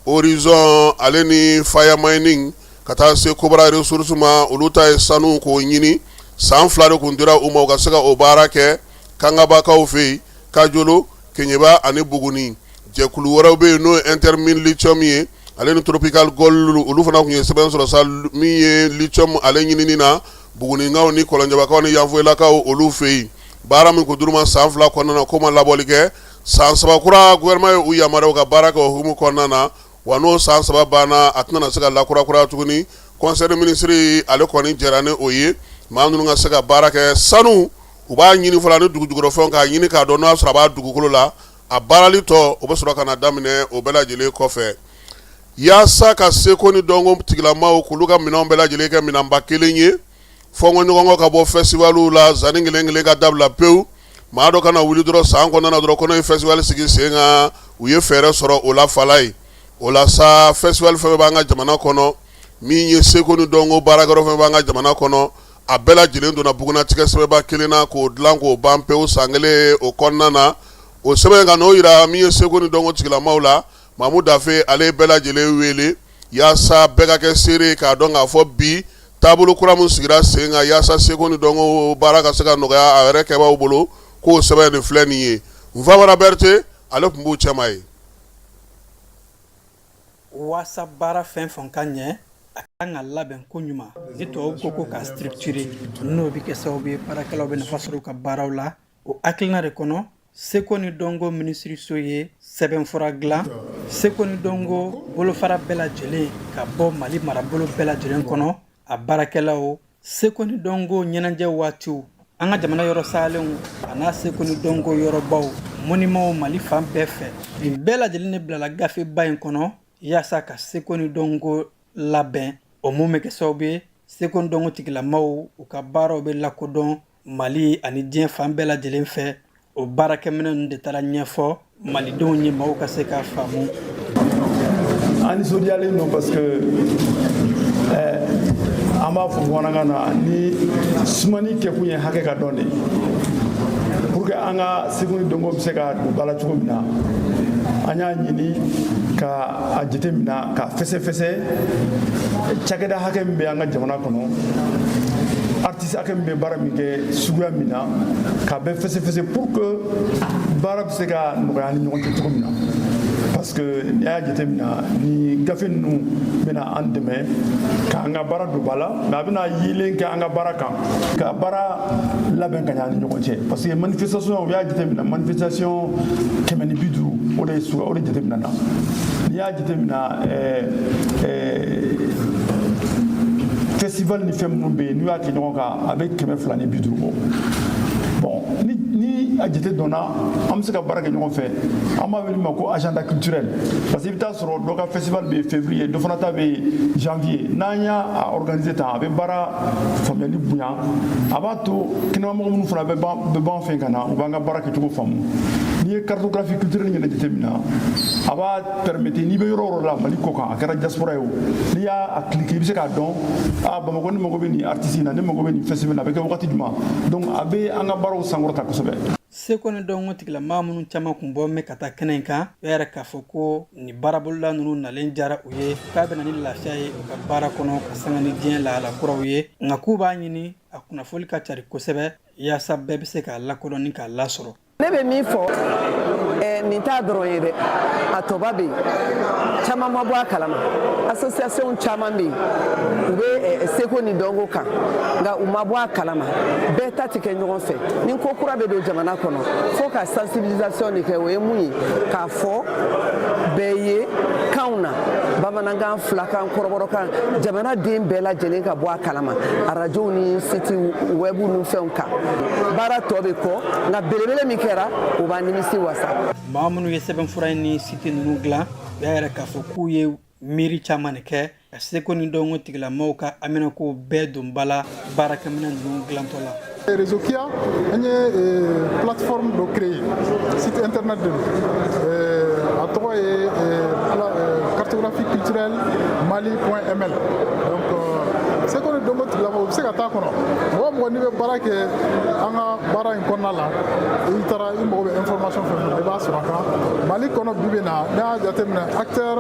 Horizon ale ni Faya Mining, ka taa se Cobra Ressources ma. Olu ta ye sanu k'o ɲini. San 2 de kun dira u ma u ka se ka o baara kɛ Kangabakaw fɛ yen, Kajolo, Keɲeba ani Buguni. Jɛkulu wɛrɛw bɛ yen, n'o ye Intermine Lithium ye, ale ni Tropical Gold, olu fana tun ye sɛbɛn sɔrɔ sa min ye lithium ale ɲinini na Bugunikaw ni Kɔlɔnjɛbakaw ni Yanfolilakaw olu fɛ yen. Baara min kun dir'u ma san 2 kɔnɔna na, k'o ma labɔli kɛ. San 3 kura, gouvernement ye u yamaruya u ka baara kɛ o hukumu kɔnɔna na. Wa n'o san 3 banna, a tɛna se ka lakurakuraya tuguni. Conseil des ministres ale kɔni jɛra ni o ye, maa ninnu ka se ka baara kɛ. Sanu, u b'a ɲini fɔlɔ ni dugu jukɔrɔfɛnw k'a ɲini k'a dɔn n'o y'a sɔrɔ a b'a dugukolo la. A baarali tɔ, o bɛ sɔrɔ ka na daminɛ o bɛɛ lajɛlen kɔfɛ, yaasa ka seko ni dɔnko tigilamaw k'olu ka minɛnw bɛɛ lajɛlen kɛ minɛnba kelen ye, fɔnkɔɲɔgɔnkɔ ka bɔ festivaliw la, zanni kelen kelen ka dabila pewu. Maa dɔ kana wuli dɔrɔn san kɔnɔna dɔrɔn kɔnɔ ye festival sigi sen kan. U ye fɛɛrɛ sɔrɔ o la fala ye. O la sa, festival fɛn b'an ka jamana kɔnɔ, min ye seko ni dɔnko baarakɛyɔrɔ fɛn b'an ka jamana kɔnɔ, a bɛɛ lajɛlen donna bugunnatigɛ sɛbɛnba kelen na k'o dilan k'o ban pewu san kelen o kɔnɔna na. O sɛbɛn ka n'o jira min ye seko ni dɔnko tigilamaw la, Mamu Dafe ale bɛɛ lajɛlen wele yaasa bɛɛ ka kɛ seere k'a dɔn k'a fɔ bi taabolo kura min sigira sen kan yaasa seko ni dɔnko baara ka se ka nɔgɔya a yɛrɛ kɛbaaw bolo, k'o sɛbɛn nin filɛ nin ye. Nfamara Berete ale tun b'u cɛma ye. Waasa baara fɛn fɛn ka ɲɛ, a kan ka labɛn ko ɲuman, ni tubabu ko k'a structurer, n'o bɛ kɛ sababu ye baarakɛlaw bɛ nafa sɔrɔ u ka baaraw la. O hakilina de kɔnɔ, seko ni dɔnko minisiriso ye sɛbɛnfura dilan, seko ni dɔnko bolofara bɛɛ lajɛlen ka bɔ Mali marabolo bɛɛ lajɛlen kɔnɔ, a baarakɛlaw, seko ni dɔnko ɲɛnajɛ waatiw, an ka jamana yɔrɔ salenw an'a seko ni dɔnko yɔrɔbaw, monumentw Mali fan bɛɛ fɛ. Nin bɛɛ lajɛlen de bilala gafeba in kɔnɔ yaasa ka seko ni dɔnko labɛn, o mun bɛ kɛ sababu ye seko ni dɔnko tigilamaw u ka baaraw bɛ lakodɔn Mali ani diɲɛ fan bɛɛ lajɛlen fɛ. O baarakɛminɛn ninnu de taara ɲɛfɔ malidenw ye, maaw ka se k'a faamu. An nisɔndiyalen don parce que an b'a fɔ bamanankan na ni sumani kɛkun ye hakɛ ka dɔn de, pour que an ka seko ni dɔnko bɛ se ka don ba la cogo min na. An y'a ɲini ka a jateminɛ ka fɛsɛfɛsɛ cakɛda hakɛ min bɛ an ka jamana kɔnɔ, artiste hakɛ min bɛ baara min kɛ suguya min na, k'a bɛɛ fɛsɛfɛsɛ pour que baara bɛ se ka nɔgɔya an ni ɲɔgɔn cɛ cogo min na, parce que que n'i y'a jateminɛ, ni gafe ninnu bɛna an dɛmɛ k'an ka baara don ba la, mais a bɛna yeelen kɛ an ka baara kan, ka baara labɛn ka ɲɛ an ni ɲɔgɔn cɛ, parce que manifestation, u y'a jateminɛ, manifestation 150, o de ye o de jateminɛ na. N'i y'a jateminɛ, festival ni fɛn minnu bɛ yen, n'u y'a kɛ ɲɔgɔn kan, a bɛ 250 bɔ. Bon, ni a jate dɔnna, an bɛ se ka baara kɛ ɲɔgɔn fɛ. An b'a wele ma ko agenda culturel, parce que i bɛ taa sɔrɔ dɔ ka festival bɛ yen février, dɔ fana ta bɛ yen janvier. N'an y'a organiser tan, a bɛ baara faamuyali bonya, a b'a to kɛnɛmamɔgɔ minnu fana bɛ bɔ an fɛ ka na, u b'an ka baara kɛcogo faamu. N'i ye cartographie culturelle yɛrɛ jateminɛ, a b'a permettre, n'i bɛ yɔrɔ o yɔrɔ la Mali kɔ kan, a kɛra diaspora ye o, n'i y'a cliquer, i bɛ se k'a dɔn: a Bamakɔ, ne mago bɛ nin artiste in na, ne mago bɛ nin festival na, a bɛ kɛ wagati jumɛn. Donc a bɛ an ka baaraw sankɔrɔta kosɛbɛ. Seko ni dɔnko tigilamaa minnu caman kun bɔ mɛn ka taa kɛnɛ in kan, u y'a yira k'a fɔ ko nin baaraboloda ninnu nalen diyara u ye, k'a bɛ na ni lafiya ye u ka baara kɔnɔ ka sanga ni diɲɛ lahala kuraw ye, nka k'u b'a ɲini a kunnafoli ka cari kosɛbɛ yaasa bɛɛ bɛ se k'a lakodɔn ni k'a lasɔrɔ. Ne bɛ min fɔ, nin t'a dɔrɔn ye dɛ, a tɔba bɛ yen, caman ma bɔ a kalama. Association caman bɛ yen, u bɛ seko ni dɔnko kan, nka u ma bɔ a kalama. Bɛɛ ta tɛ kɛ ɲɔgɔn fɛ. Ni ko kura bɛ don jamana kɔnɔ, fo ka sensibilisation de kɛ. O ye mun ye? K'a fɔ bɛɛ ye kanw na, bamanankan, filakan, kɔrɔbɔrɔkan, jamana den bɛɛ lajɛlen ka bɔ a kalama, arajow ni site web ni fɛnw kan. Baara tɔ bɛ kɔ, nka belebele min kɛra, o b'a nimisi wasa. Maa minnu ye sɛbɛnfura in ni site ninnu dilan, u y'a yira k'a fɔ k'u ye miiri caman de kɛ ka seko ni dɔnko tigilamaaw ka haminakow bɛɛ don ba la baarakɛminɛn ninnu dilantɔ la. Réseau KIA, an ye plateforme dɔ créer, site internet de don. A tɔgɔ ye cartographie culturelle mali.ml. Donc seko ni dɔnko tigilamɔgɔw u bɛ se ka taa kɔnɔ. Mɔgɔ o mɔgɔ n'i bɛ baara kɛ an ka baara in kɔnɔna la, i taara, i mago bɛ information fɛn fɛn na, i b'a sɔrɔ a kan. Mali kɔnɔ bi bi in na, n'a y'a jateminɛ, acteur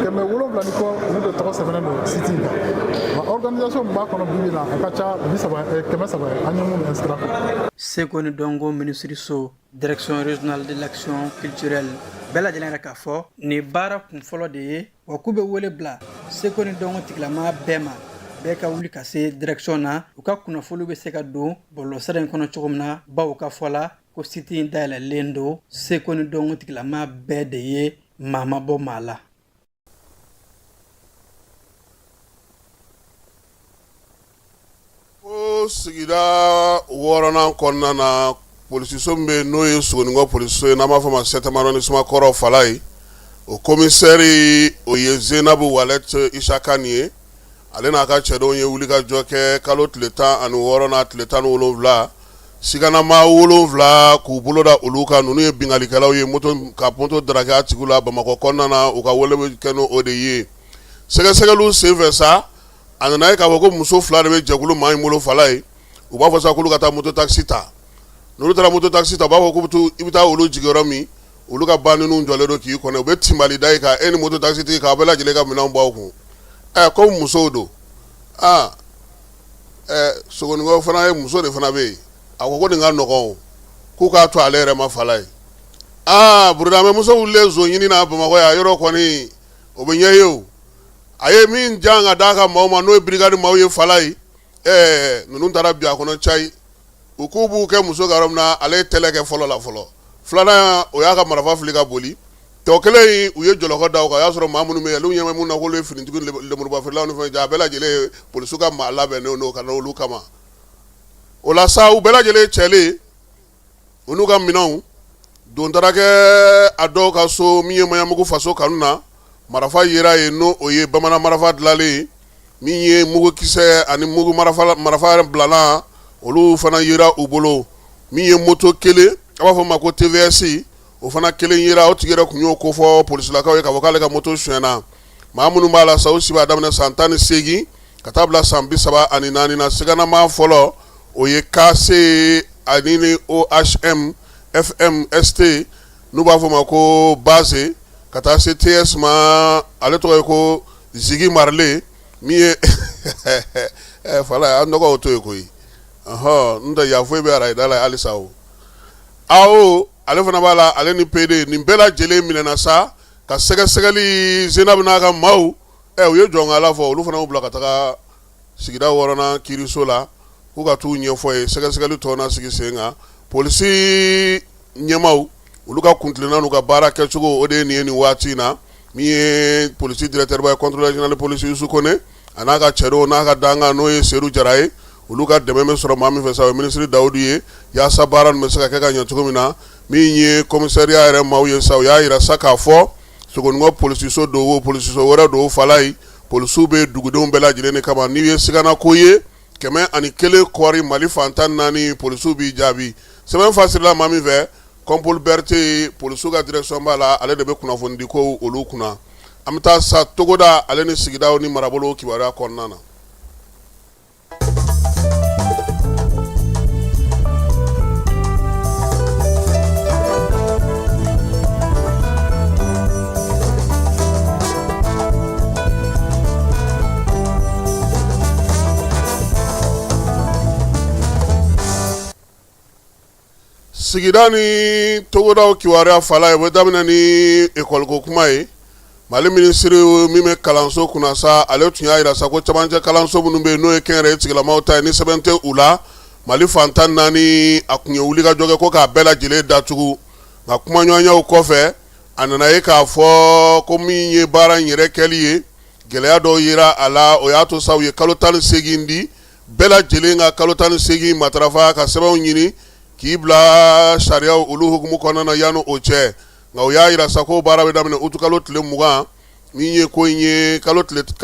700 ni kɔ, olu de tɔgɔ sɛbɛnnen don site in kan. Wa organisation min b'a kɔnɔ bi bi in na, a ka ca 30, 300 ye, an ye minnu inscrit a kɔnɔ. Seko ni dɔnko minisiriso, direction régionale de l'action culturelle, bɛɛ lajɛlen yɛrɛ k'a fɔ nin baara kun fɔlɔ de ye, wa k'u bɛ wele bila seko ni dɔnko tigilamaa bɛɛ ma, bɛɛ ka wuli ka se direction na, u ka kunnafoniw bɛ se ka don bɔlɔlɔsira in kɔnɔ cogo min na, bawo ka fɔ la ko site in dayɛlɛlen don seko ni dɔnko tigilamaa bɛɛ de ye, maa ma bɔ maa la. Ko sigida wɔɔrɔnan kɔnɔna na, polisiso min bɛ yen, n'o ye Sogoninkɔ polisiso ye, n'an b'a fɔ ma septième arrondissement kɔrɔ Falaye, o komisɛri, o ye Zenabu Walɛti Isa Kani ye. Ale n'a ka cɛdenw ye wulikajɔ kɛ kalo tile 16 n'a tile 17, siganamaa 7 k'u bolo da olu kan. Ninnu ye binkannikɛlaw ye, ka moto daraki a tigiw la Bamakɔ kɔnɔna na. U ka wele bɛ kɛ n'o de ye. Sɛgɛsɛgɛliw senfɛ sa, a nana ye k'a fɔ ko muso fila de bɛ jɛkulu maa in bolo Falaye. U b'a fɔ sa k'olu ka taa moto taxi ta. N'olu taara moto taxi ta, u b'a fɔ k'u i bɛ taa olu jigin yɔrɔ min, olu ka banditninw jɔlen don k'i kɔnɔ. U bɛ tinbali da i kan, e ni moto taxi tigi, k'aw bɛɛ lajɛlen ka minɛnw bɔ aw kun. Ɛ ko musow don. Aa ɛ Sogoninkɔ fana ye muso de fana bɛ yen. A ko ko nin ka nɔgɔn, k'u k'a to ale yɛrɛ ma Falaye. Aa Burudamɛ muso wulilen zon ɲini na Bamakɔ yan yɔrɔ kɔni, o bɛ ɲɛ ye o. A ye min jan ka d'a ka maaw ma, n'o ye brigade maaw ye Falaye, ɛɛ ninnu taara bin a kɔnɔ cayi. U k'u b'u kɛ muso kan yɔrɔ min na, ale ye tɛlɛ kɛ fɔlɔ la fɔlɔ. Filanan, o y'a ka marifa fili ka boli. Tɔ kelen in, u ye jɔlɔkɔ da o kan. O y'a sɔrɔ maa minnu bɛ yen, olu ɲɛ bɛ mun na, k'olu ye finitigi lenburubafeerelaw ni fɛn, ja a bɛɛ lajɛlen ye polisiw ka maa labɛnnen don ka na olu kama. O la sa, u bɛɛ lajɛlen cɛlen, u n'u ka minɛnw don taara kɛ a dɔw ka so min ye Maɲanbugu faso kanu na. Marifa yera yen, n'o o ye bamanan marifa dilanlen ye, min ye mugukisɛ ani mugu marifa yɛrɛ bilala, olu fana yera u bolo. Min ye moto kelen, a b'a fɔ ma ko TVS, o fana kelen yera. O tigi yɛrɛ tun y'o kofɔ polisilakaw ye k'a fɔ k'ale ka moto sonyɛna. Maa minnu b'a la sa, u si b'a daminɛ san 18 ka taa bila san 34 na. Siganamaa fɔlɔ, o ye KC ani ni OHM FMST, n'u b'a fɔ ma ko Base, ka taa se TS ma, ale tɔgɔ ye ko Zigi Marile. Min ye Falaye, an tɔgɔ to yen koyi, ɔhɔn, n tɛ yan foyi bɛ arayida la halisa. O AO, ale fana b'a la, ale ni PD. Nin bɛɛ lajɛlen minɛna sa. Ka sɛgɛsɛgɛli Zenabu n'a ka maaw u ye jɔnkala fɔ, olu fana y'u bila ka taga sigida wɔɔrɔnan kiiriso la k'u ka t'u ɲɛfɔ yen. Sɛgɛsɛgɛli tɔ na sigi sen kan. Polisi ɲɛmaaw olu ka kuntilenna n'u ka baara kɛcogo, o de ye nin ye nin waati in na. Min ye polisi directeur ba ye, contrôleur général de police Yusu Kone, a n'a ka cɛdenw n'a ka dankan n'o ye Sedu Jara ye, olu ka dɛmɛ bɛ sɔrɔ maa min fɛ sa, o ye minisiri Dawudu ye, yaasa baara ninnu bɛ se ka kɛ ka ɲɛ cogo min na. Min ye commissariat yɛrɛ maaw ye sa, u y'a jira sa k'a fɔ Sogonikɔ polisiso don o, polisiso wɛrɛ don, Falayi, polisiw bɛ dugudenw bɛɛ lajɛlen de kama. N'i ye sigana ko ye, 101 kɔri Mali fan 14, polisiw b'i jaabi. Sɛbɛn fasirila maa min fɛ, Kɔnpoli Berete, polisiw ka direction b'a la, ale de bɛ kunnafonidi ko olu kunna. An bɛ taa sa togoda ale ni sigidaw ni marabolo kibaruya kɔnɔna na. Sigida ni togodaw kibaruya, Falayi, o bɛ daminɛ ni ekɔliko kuma ye. Mali minisiri min bɛ kalanso kunna sa, ale tun y'a jira sa ko camancɛ kalanso minnu bɛ yen, n'o ye kɛnyɛrɛye tigilamaw ta ye, ni sɛbɛn tɛ u la Mali fan 14, a tun ye wulikajɔ kɛ ko k'a bɛɛ lajɛlen datugu. Nka kumaɲɔgɔnyaw kɔfɛ, a nana ye k'a fɔ ko min ye baara in yɛrɛ kɛli ye, gɛlɛya dɔw yera a la. O y'a to sa u ye kalo 18 di bɛɛ lajɛlen ka kalo 18 matarafa ka sɛbɛnw ɲini k'i bila sariyaw olu hukumu kɔnɔna na yanni o cɛ. Nka u y'a jira sa ko baara bɛ daminɛ utukalo tile 20. Min ye ko in ye, kalo 18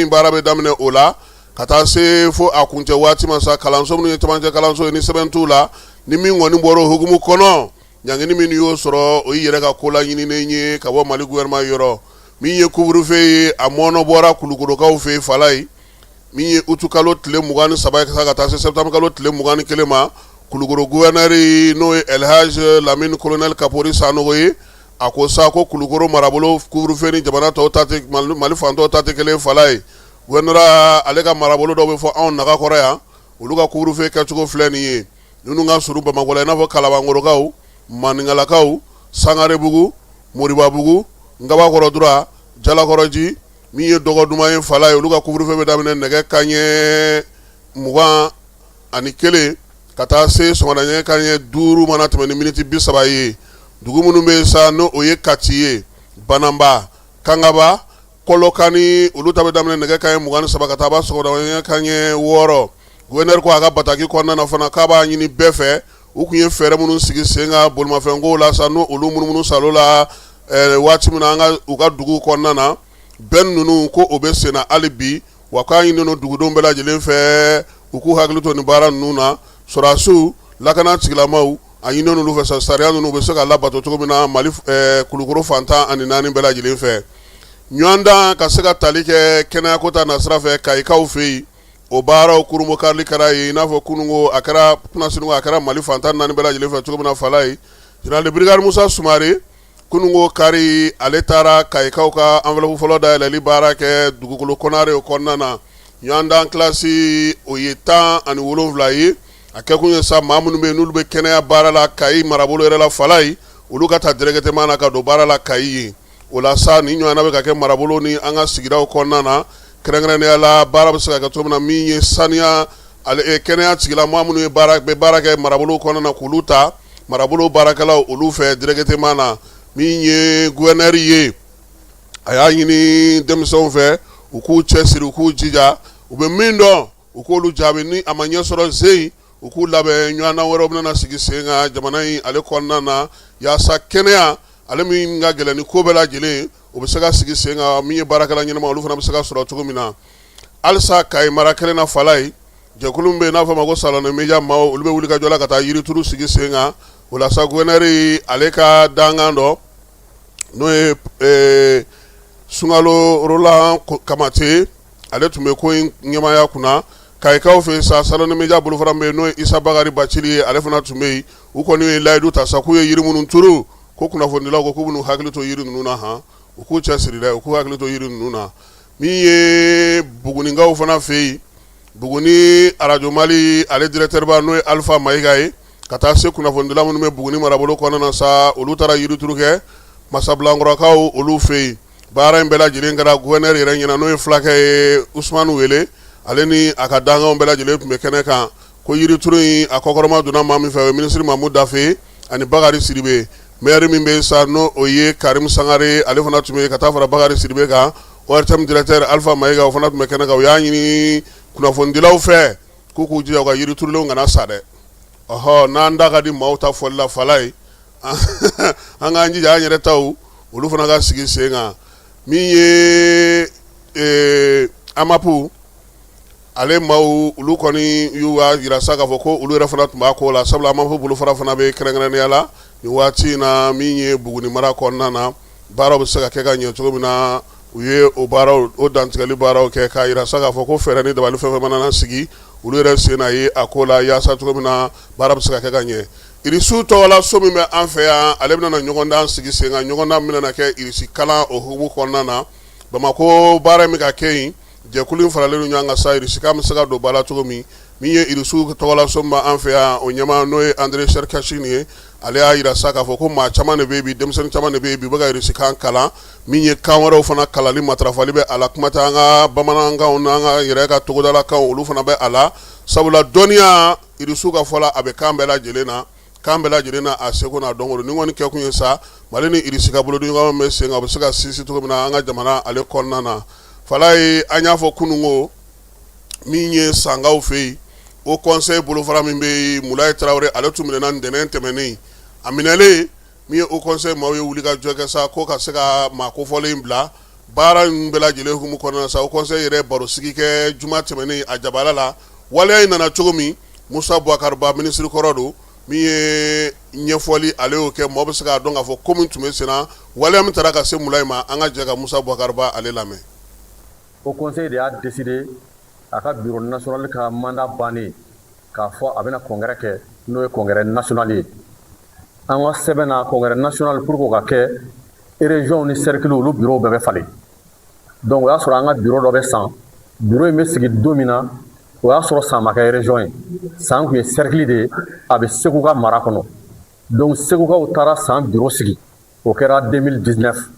baara bɛ daminɛ o la ka taa se fo a kuncɛ waati ma sa. Kalanso minnu ye camancɛ kalanso ye, ni sɛbɛn t'u la, ni min kɔni bɔra o hukumu kɔnɔ, ɲangini min y'o sɔrɔ, o y'i yɛrɛ ka ko laɲininen ye ka bɔ Mali gouvernement yɔrɔ. Min ye couvre-feu ye, a mɔnɔ bɔra Kulukorokaw fɛ yen, Falayi. Min ye utukalo tile 23 ye ka taa se septembre kalo tile 21 ma, Kulukoro gouverneur n'o ye Elhaj Lamine Colonel Kapori Sanogo ye, a ko sa ko Kulukoro marabolo couvre-feu ni jamana tɔw ta tɛ, Mali fan tɔw ta tɛ kelen. Falayi, gouverneur ale ka marabolo dɔw bɛ fɔ anw nagakɔrɔ yan, olu ka couvre-feu kɛcogo filɛ nin ye. Ninnu ka surun Bamakɔ la, i n'a fɔ Kalabankɔrɔkaw, Maninkalakaw, Sangarebugu, Moribabugu, Ngabakɔrɔ Dura, Jalakɔrɔji. Min ye dɔgɔ duman ye, Falayi, olu ka couvre-feu bɛ daminɛ nɛgɛ kanɲɛ 21 ka taa se sɔgɔmada nɛgɛ kanɲɛ 5 mana tɛmɛ ni miniti 30 ye. Dugu minnu bɛ yen sa, n'o o ye Kati ye, Bananba, Kangaba, Kɔlɔkani, olu ta bɛ daminɛ nɛgɛ kanɲɛ 23 ka taa ban sɔgɔmada nɛgɛ kanɲɛ 6. Gouverneur ko a ka bataki kɔnɔna na fana k'a b'a ɲini bɛɛ fɛ, u tun ye fɛɛrɛ minnu sigi sen kan bolimafɛnko la sa, n'o olu munumunu salo la waati min na an ka u ka dugu kɔnɔna na, bɛn ninnu ko o bɛ sen na hali bi. Wa k'a ɲininen don dugudenw bɛɛ lajɛlen fɛ, u k'u hakili to nin baara ninnu na. Sɔrɔdasiw, lakana tigilamaw, a ɲininen olu fɛ sa, sariya ninnu bɛ se ka labato cogo min na Mali Kulukoro fan 14 bɛɛ lajɛlen fɛ. Ɲɔgɔndan ka se ka tali kɛ kɛnɛyako ta nasira fɛ Kayikaw fɛ yen, o baaraw kurunbonkarili kɛra yen, i n'a fɔ kununko a kɛra kunasini, a kɛra Mali fan 14 bɛɛ lajɛlen fɛ cogo min na. Falayi, général de brigade Musa Sumare, kununko kari, ale taara Kayikaw ka enveloppe fɔlɔ dayɛlɛli baara kɛ dugukolo kɔnare o kɔnɔna na. Ɲɔgɔndan kilasi o ye 17 ye. A kɛkun ye sa, maa minnu bɛ yen n'olu bɛ kɛnɛya baara la Kayi marabolo yɛrɛ la, Falayi, olu ka ta directement na ka don baara la Kayi yen. O la sa, nin ɲɔgɔnna bɛ ka kɛ marabolo ni an ka sigidaw kɔnɔna na, kɛrɛnkɛrɛnnenya la baara bɛ se ka kɛ cogo min na. Min ye saniya, kɛnɛya tigilamaa minnu ye bɛ baara kɛ marabolo kɔnɔna na, k'olu ta marabolo baarakɛlaw olu fɛ directement na. Min ye gouverneur ye, a y'a ɲini denmisɛnw fɛ, u k'u cɛsiri, u k'u jija, u bɛ min dɔn, u k'olu jaabi. Ni a ma ɲɛ sɔrɔ zen, u k'u labɛn, ɲɔgɔndan wɛrɛw bɛna sigi sen kan jamana in ale kɔnɔna na, yaasa kɛnɛya ale min ka gɛlɛn ni ko bɛɛ lajɛlen, o bɛ se ka sigi sen kan. Min ye baarakɛla ɲɛnama, olu fana bɛ se ka sɔrɔ cogo min na. Halisa Kayi mara kelen na, Falayi, jɛkulu min bɛ yen n'a fɔ a ma ko Salon des médias maaw, olu bɛ wuli ka jɔ la ka taa yirituru sigi sen kan. O la sa, gouverneur ale ka dankan dɔ, n'o ye Sunkalo Roland Kamate, ale tun bɛ ko in ɲɛmaaya kunna Kayikaw fɛ sa. Salon des médias bolofara min bɛ yen, n'o ye Isa Bakari Bacili ye, ale fana tun bɛ yen. U kɔni ye layidu ta sa k'u ye yiri minnu turu, ko kunnafonidilaw ko k'u bɛn'u hakili to yiri ninnu na han, u k'u cɛsiri dɛ, u k'u hakili to yiri ninnu na. Min ye Bugunikaw fana fɛ yen, Buguni arajo Mali ale directeur ba, n'o ye Alifa Mayiga ye. Ka taa se kunnafonidila minnu bɛ Buguni marabolo kɔnɔna na sa, olu taara yirituru kɛ Masabilankɔrɔkaw olu fɛ yen. Baara in bɛɛ lajɛlen kɛra gouverneur yɛrɛ ɲɛna, n'o ye fulakɛ ye Usumani Wele, ale ni a ka dankanw bɛɛ lajɛlen tun bɛ kɛnɛ kan. Ko yirituru in a kɔkɔrɔma donna maa min fɛ, o ye minisiri Mamu Dafe ani Bakari Sidibe. Maire min bɛ sa, n'o o ye Karim Sangare, ale fana tun bɛ ka taa fara Bakari Sidibe kan. ORTM directeur Alpha Mayiga, o fana tun bɛ kɛnɛ kan. U y'a ɲini kunnafonidilaw fɛ k'u k'u jija u ka yiri turulenw kana sa dɛ. Ɔhɔ, n'an da ka di maaw ta fɔli la, Falaye, an k'an jija an yɛrɛ taw olu fana ka sigi sen kan. Min ye AMAP ale maaw, olu kɔni y'u y'a jira sa k'a fɔ ko olu yɛrɛ fana tun b'a ko la, sabula AMAP bolofara fana bɛ kɛrɛnkɛrɛnnenya la nin waati in na. Min ye Buguni mara kɔnɔna na, baaraw bɛ se ka kɛ ka ɲɛ cogo min na, u ye o baaraw, o dantigɛli baaraw kɛ k'a jira sa k'a fɔ ko fɛɛrɛ ni dabali fɛn fɛn mana sigi, olu yɛrɛ sen na ye a ko la, yaasa cogo min na baara bɛ se ka kɛ ka ɲɛ. Irisiw tɔgɔla so min bɛ an fɛ yan, ale bɛna ɲɔgɔndan sigi sen kan, ɲɔgɔndan min bɛna kɛ irisi kalan o hukumu kɔnɔna na. Bamakɔ baara in bɛ ka kɛ yen, jɛkulu in faralen ɲɔgɔn kan sa, irisikan bɛ se ka don ba la cogo min. Min ye irisiw tɔgɔla so min b'an fɛ yan, o ɲɛmaa, n'o ye Andre Cherkashin ye, ale y'a jira sa k'a fɔ ko maa caman de bɛ yen bi, denmisɛnnin caman de bɛ yen bi, u bɛ ka irisikan kalan. Min ye kan wɛrɛw fana kalanli matarafali bɛ a la, kuma tɛ an ka bamanankanw n'an ka yɛrɛ ka togodalakanw, olu fana bɛ a la, sabula dɔnniya, irisiw ka fɔ la, a bɛ kan bɛɛ lajɛlen na, kan bɛɛ lajɛlen na a seko n'a dɔnko. Nin kɔni kɛkun ye sa, Mali ni irisi ka bolodiɲɔgɔnma bɛ sen kan, o bɛ se ka sinsin cogo min na an ka jamana ale kɔnɔna na. Falaye, an y'a fɔ kunun ko min ye Sankaw fɛ yen, haut conseil bolofara min bɛ yen, Mulayi Tarawele, ale tun minɛna ntɛnɛn tɛmɛnen. A minɛlen, min ye haut conseil maaw ye wuli ka jɔ kɛ sa ko ka se ka maa kofɔlen bila. Baara in bɛɛ lajɛlen hukumu kɔnɔna sa, haut conseil yɛrɛ barosigi kɛ juma tɛmɛnen a jabala la. Waleya in nana cogo min, Musa Bubakari Ba, minisiri kɔrɔ don, min ye ɲɛfɔli ale y'o kɛ, mɔgɔ bɛ se k'a dɔn k'a fɔ ko min tun bɛ senna, waleya min taara ka se Mulayi ma. An ka jɛ ka Musa Bubakari Ba ale lamɛn. Haut conseil de y'a décidé a ka bureau national ka mandat bannen, k'a fɔ a bɛna congrès kɛ, n'o ye congrès national ye. An ka sɛbɛn na, congrès national, pour que o ka kɛ, région ni cercle, olu bureau bɛɛ bɛ falen. Donc o y'a sɔrɔ an ka bureau dɔ bɛ San. Bureau in bɛ sigi don min na, o y'a sɔrɔ San ma kɛ région ye, San tun ye cercle de ye, a bɛ Segu ka mara kɔnɔ. Donc Segukaw taara San bureau sigi, o kɛra 2019.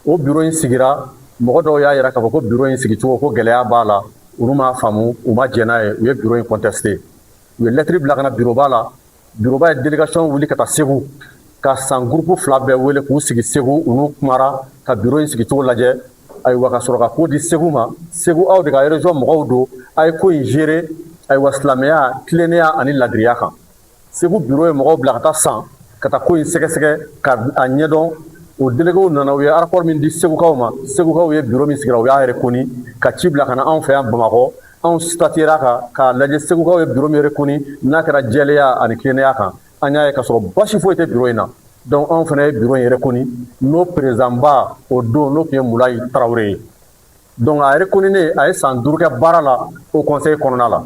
O bureau in sigira, mɔgɔ dɔw y'a jira k'a fɔ ko bureau in sigicogo, ko gɛlɛya b'a la, olu m'a faamu, u ma jɛn n'a ye, u ye bureau in contesté. U ye lettre bila ka na bureau ba la. Bureau ba ye délégation wuli ka taa Segu, ka San groupe fila bɛɛ wele k'u sigi Segu. U n'u kumara ka bureau in sigicogo lajɛ. Ayiwa, ka sɔrɔ ka ko di Segu ma. Segu, aw de ka région mɔgɔw don, a ye ko in gérer, ayiwa, silamɛya, tilennenya ani ladiriya kan. Segu bureau ye mɔgɔw bila ka taa San, ka taa ko in sɛgɛsɛgɛ ka a ɲɛdɔn. O déléguéw nana, u ye rapport min di Segukaw ma, Segukaw ye bureau min sigira, u y'a reconnu, ka ci bila ka na anw fɛ yan Bamakɔ. Anw statuera kan k'a lajɛ, Segukaw ye bureau min reconnu, n'a kɛra jɛlenya ani tilennenya kan, an y'a ye k'a sɔrɔ basi foyi tɛ bureau in na. Donc anw fana ye bureau in reconnu, n'o président ba o don, n'o tun ye Mulayi Tarawele ye. Donc a reconnu ne, a ye san 5 kɛ baara la haut conseil kɔnɔna la.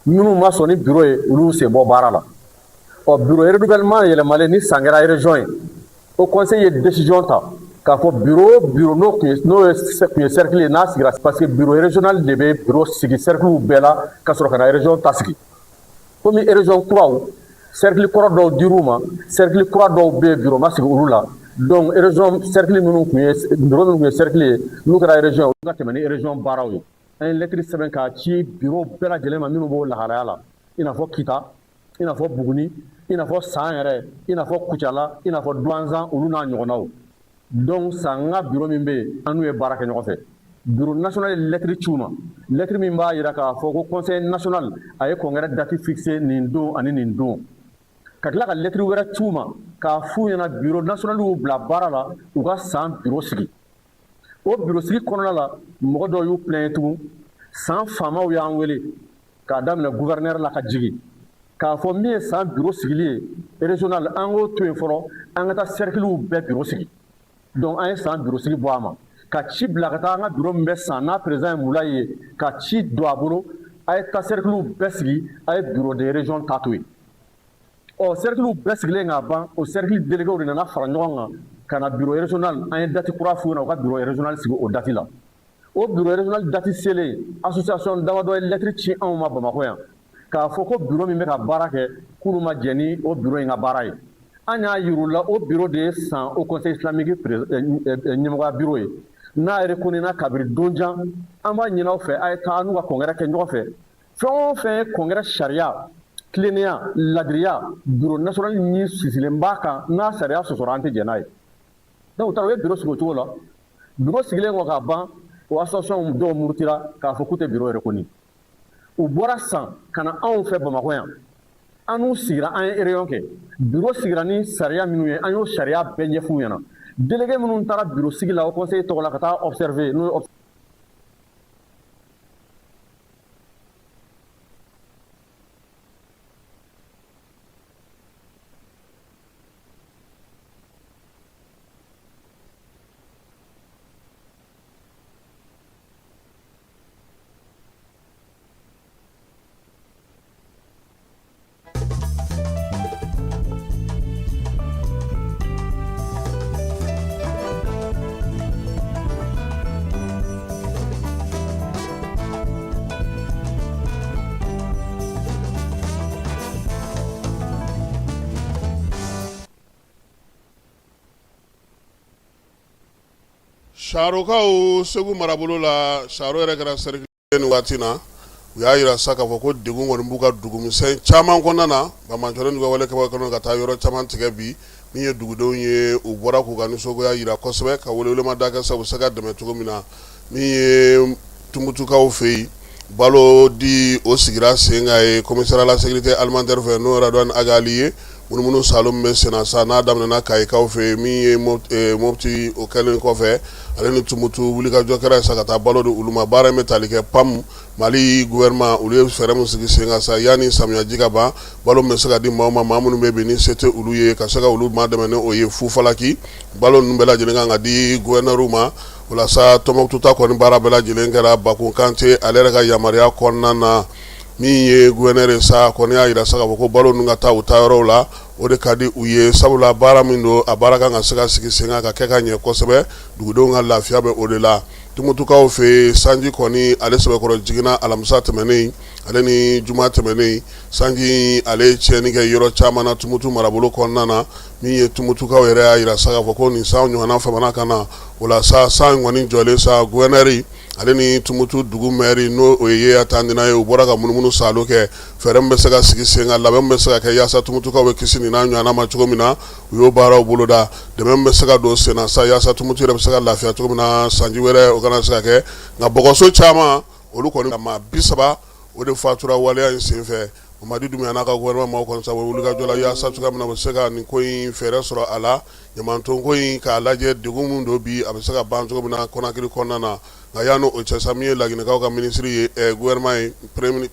Minnu ma sɔn ni bureau ye, olu sen bɔ baara la. Ɔ, bureau renouvellement yɛlɛmalen ni San kɛra région ye, haut conseil ye décision ta k'a fɔ bureau n'o tun ye n'o ye tun ye cercle ye, n'a sigira, parce que bureau régional de bɛ bureau sigi cercle bɛɛ la, ka sɔrɔ ka na région ta sigi. Komi région kuraw, cercle kɔrɔ dɔw dir'u ma, cercle kura dɔw bɛ yen, bureau ma sigi olu la. Donc région cercle minnu tun ye bureau minnu tun ye cercle ye, n'u kɛra région ye, olu ka tɛmɛ ni région baaraw ye. An ye lettre sɛbɛn k'a ci bureau bɛɛ lajɛlen ma minnu b'o lahalaya la, i n'a fɔ Kita, i n'a fɔ Buguni, i n'a fɔ San yɛrɛ, i n'a fɔ Kucala, i n'a fɔ Duwanzan, olu n'a ɲɔgɔnnaw. Donc San ka bureau min bɛ yen, an n'u ye baara kɛ ɲɔgɔn fɛ. Bureau national ye lettre ci u ma, lettre min b'a jira k'a fɔ ko conseil national a ye congrès date fixé nin don ani nin don, ka tila ka lettre wɛrɛ ci u ma k'a f'u ɲɛna bureau national y'u bila baara la, u ka San bureau sigi. O bureau sigi kɔnɔna la, mɔgɔ dɔw y'u plaigner tugun. San faamaw y'an wele, k'a daminɛ gouverneur la ka jigin, k'a fɔ min ye San bureau sigili ye régional, an k'o to yen fɔlɔ, an ka taa cerclew bɛɛ bureau sigi. Donc an ye San bureau sigi bɔ a ma, ka ci bila ka taa an ka bureau min bɛ San, n'a président ye Mulayi ye, ka ci don a bolo: a ye taa cerclew bɛɛ sigi, a ye bureau de région ta to yen. Ɔ, cerclew bɛɛ sigilen k'a ban, o cercle déléguéw de nana fara ɲɔgɔn kan ka na bureau régional. An ye date kura f'u ɲɛna, u ka bureau régional sigi o date la. O bureau régional date selen, association damadɔ ye lettre ci anw ma Bamakɔ yan. k'a fɔ ko bureau min bɛ ka baara kɛ k'olu ma jɛn ni o bureau in ka baara ye. An y'a yir'u la o bureau de ye san Haut Conseil islamique ɲɛmɔgɔya bureau ye, n'a reconnu na kabiri don jan. An b'a ɲini aw fɛ, a ye taa n'u ka congrès kɛ ɲɔgɔn fɛ. Fɛn o fɛn ye congrès sariya, tilennenya, ladiriya, bureau national min sinsinlen b'a kan, n'a sariya sɔsɔra, an tɛ jɛn n'a ye. Donc u taara, u ye bureau sigi o cogo la. Bureau sigilen kɔ ka ban, o association dɔw murutira k'a fɔ k'u tɛ bureau reconnu. U bɔra san ka na anw fɛ Bamakɔ yan, an n'u sigira, an ye réunion kɛ. Bureau sigira ni sariya minnu ye, an y'o sariya bɛɛ ɲɛf'u ɲɛna. Délégué minnu taara bureau sigi la, Haut Conseil tɔgɔ la, ka taa observer, n'o ye Sarokaw Segu marabolo la, Saro yɛrɛ kɛra cercle nin waati na, u y'a jira sa k'a fɔ ko degun kɔni b'u ka dugumisɛn caman kɔnɔna na. Banbaanciwale n'u ka wale kɛbagaw kɛlen ka taa yɔrɔ caman tigɛ bi. Min ye dugudenw ye, u bɔra k'u ka nisɔngoya jira kosɛbɛ, ka welewelemada kɛ sa u bɛ se ka dɛmɛ cogo min na. Min ye Tumutukaw fɛ yen, balo di o sigira sen kan ye commissariat la sécurité alimentaire fɛ, n'o Radouane Ag Ghali ye. Munumunu saalo min bɛ senna sa, n'a daminɛna Kayikaw fɛ yen, min ye Mopti, o kɛlen kɔfɛ, ale ni Tumutu, wulikajɔ kɛra sa ka taa balo di olu ma. Baara in bɛ tali kɛ PAM, Mali gouvernement, olu ye fɛɛrɛ min sigi sen kan sa yanni samiyaji ka ban, balo min bɛ se ka di maaw ma, maa minnu bɛ bi ni se tɛ olu ye, ka se ka olu maa dɛmɛ ni o ye fufalaki. Balo ninnu bɛɛ lajɛlen kan ka di gouverneur ma. O la sa, Tɔnbukutu ta kɔni baara bɛɛ lajɛlen kɛra Bakun Kante ale yɛrɛ ka yamaruya kɔnɔna na. Min ye gouverneur ye sa, kɔni y'a jira sa k'a fɔ ko balo ninnu ka taa u taa yɔrɔw la, o de ka di u ye, sabula baara min don, a baara kan ka se ka sigi sen kan ka kɛ ka ɲɛ kosɛbɛ. Dugudenw ka lafiya bɛ o de la. Tumutukaw fɛ yen, sanji kɔni ale sɛbɛkɔrɔ jiginna alamisa tɛmɛnen ale ni juma tɛmɛnen. Sanji ale ye tiɲɛni kɛ yɔrɔ caman na Tumutu marabolo kɔnɔna na. Min ye Tumutukaw yɛrɛ y'a jira sa k'a fɔ ko nin san ɲɔgɔnna famana ka na. O la sa, san kɔni jɔlen sa, gouverneur ale ni Tumutu dugu maire, n'o o ye Yeya Tandina ye, u bɔra ka munumunu saalo kɛ. Fɛɛrɛ min bɛ se ka sigi sen kan, labɛn min bɛ se ka kɛ yaasa Tumutukaw bɛ kisi nin n'a ɲɔgɔnna ma cogo min na, u y'o baaraw boloda. Dɛmɛ min bɛ se ka don sen na sa yaasa Tumutu yɛrɛ bɛ se ka lafiya cogo min na, sanji wɛrɛ o kana se ka kɛ. Nka bɔgɔso caman, olu kɔni maa 30 o de fatura waleya in senfɛ. Mamadi Doumbouya n'a ka gouvernement maaw kɔni sa wulikajɔ la yaasa cogoya min na u bɛ se ka nin ko in fɛɛrɛ sɔrɔ a la, ɲamanton ko in k'a lajɛ, degun min don bi, a bɛ se ka ban cogo min na Conakry kɔnɔna na. Nka yanni o cɛ sa, min ye Laginɛkaw ka minisiri ye, gouvernement ye,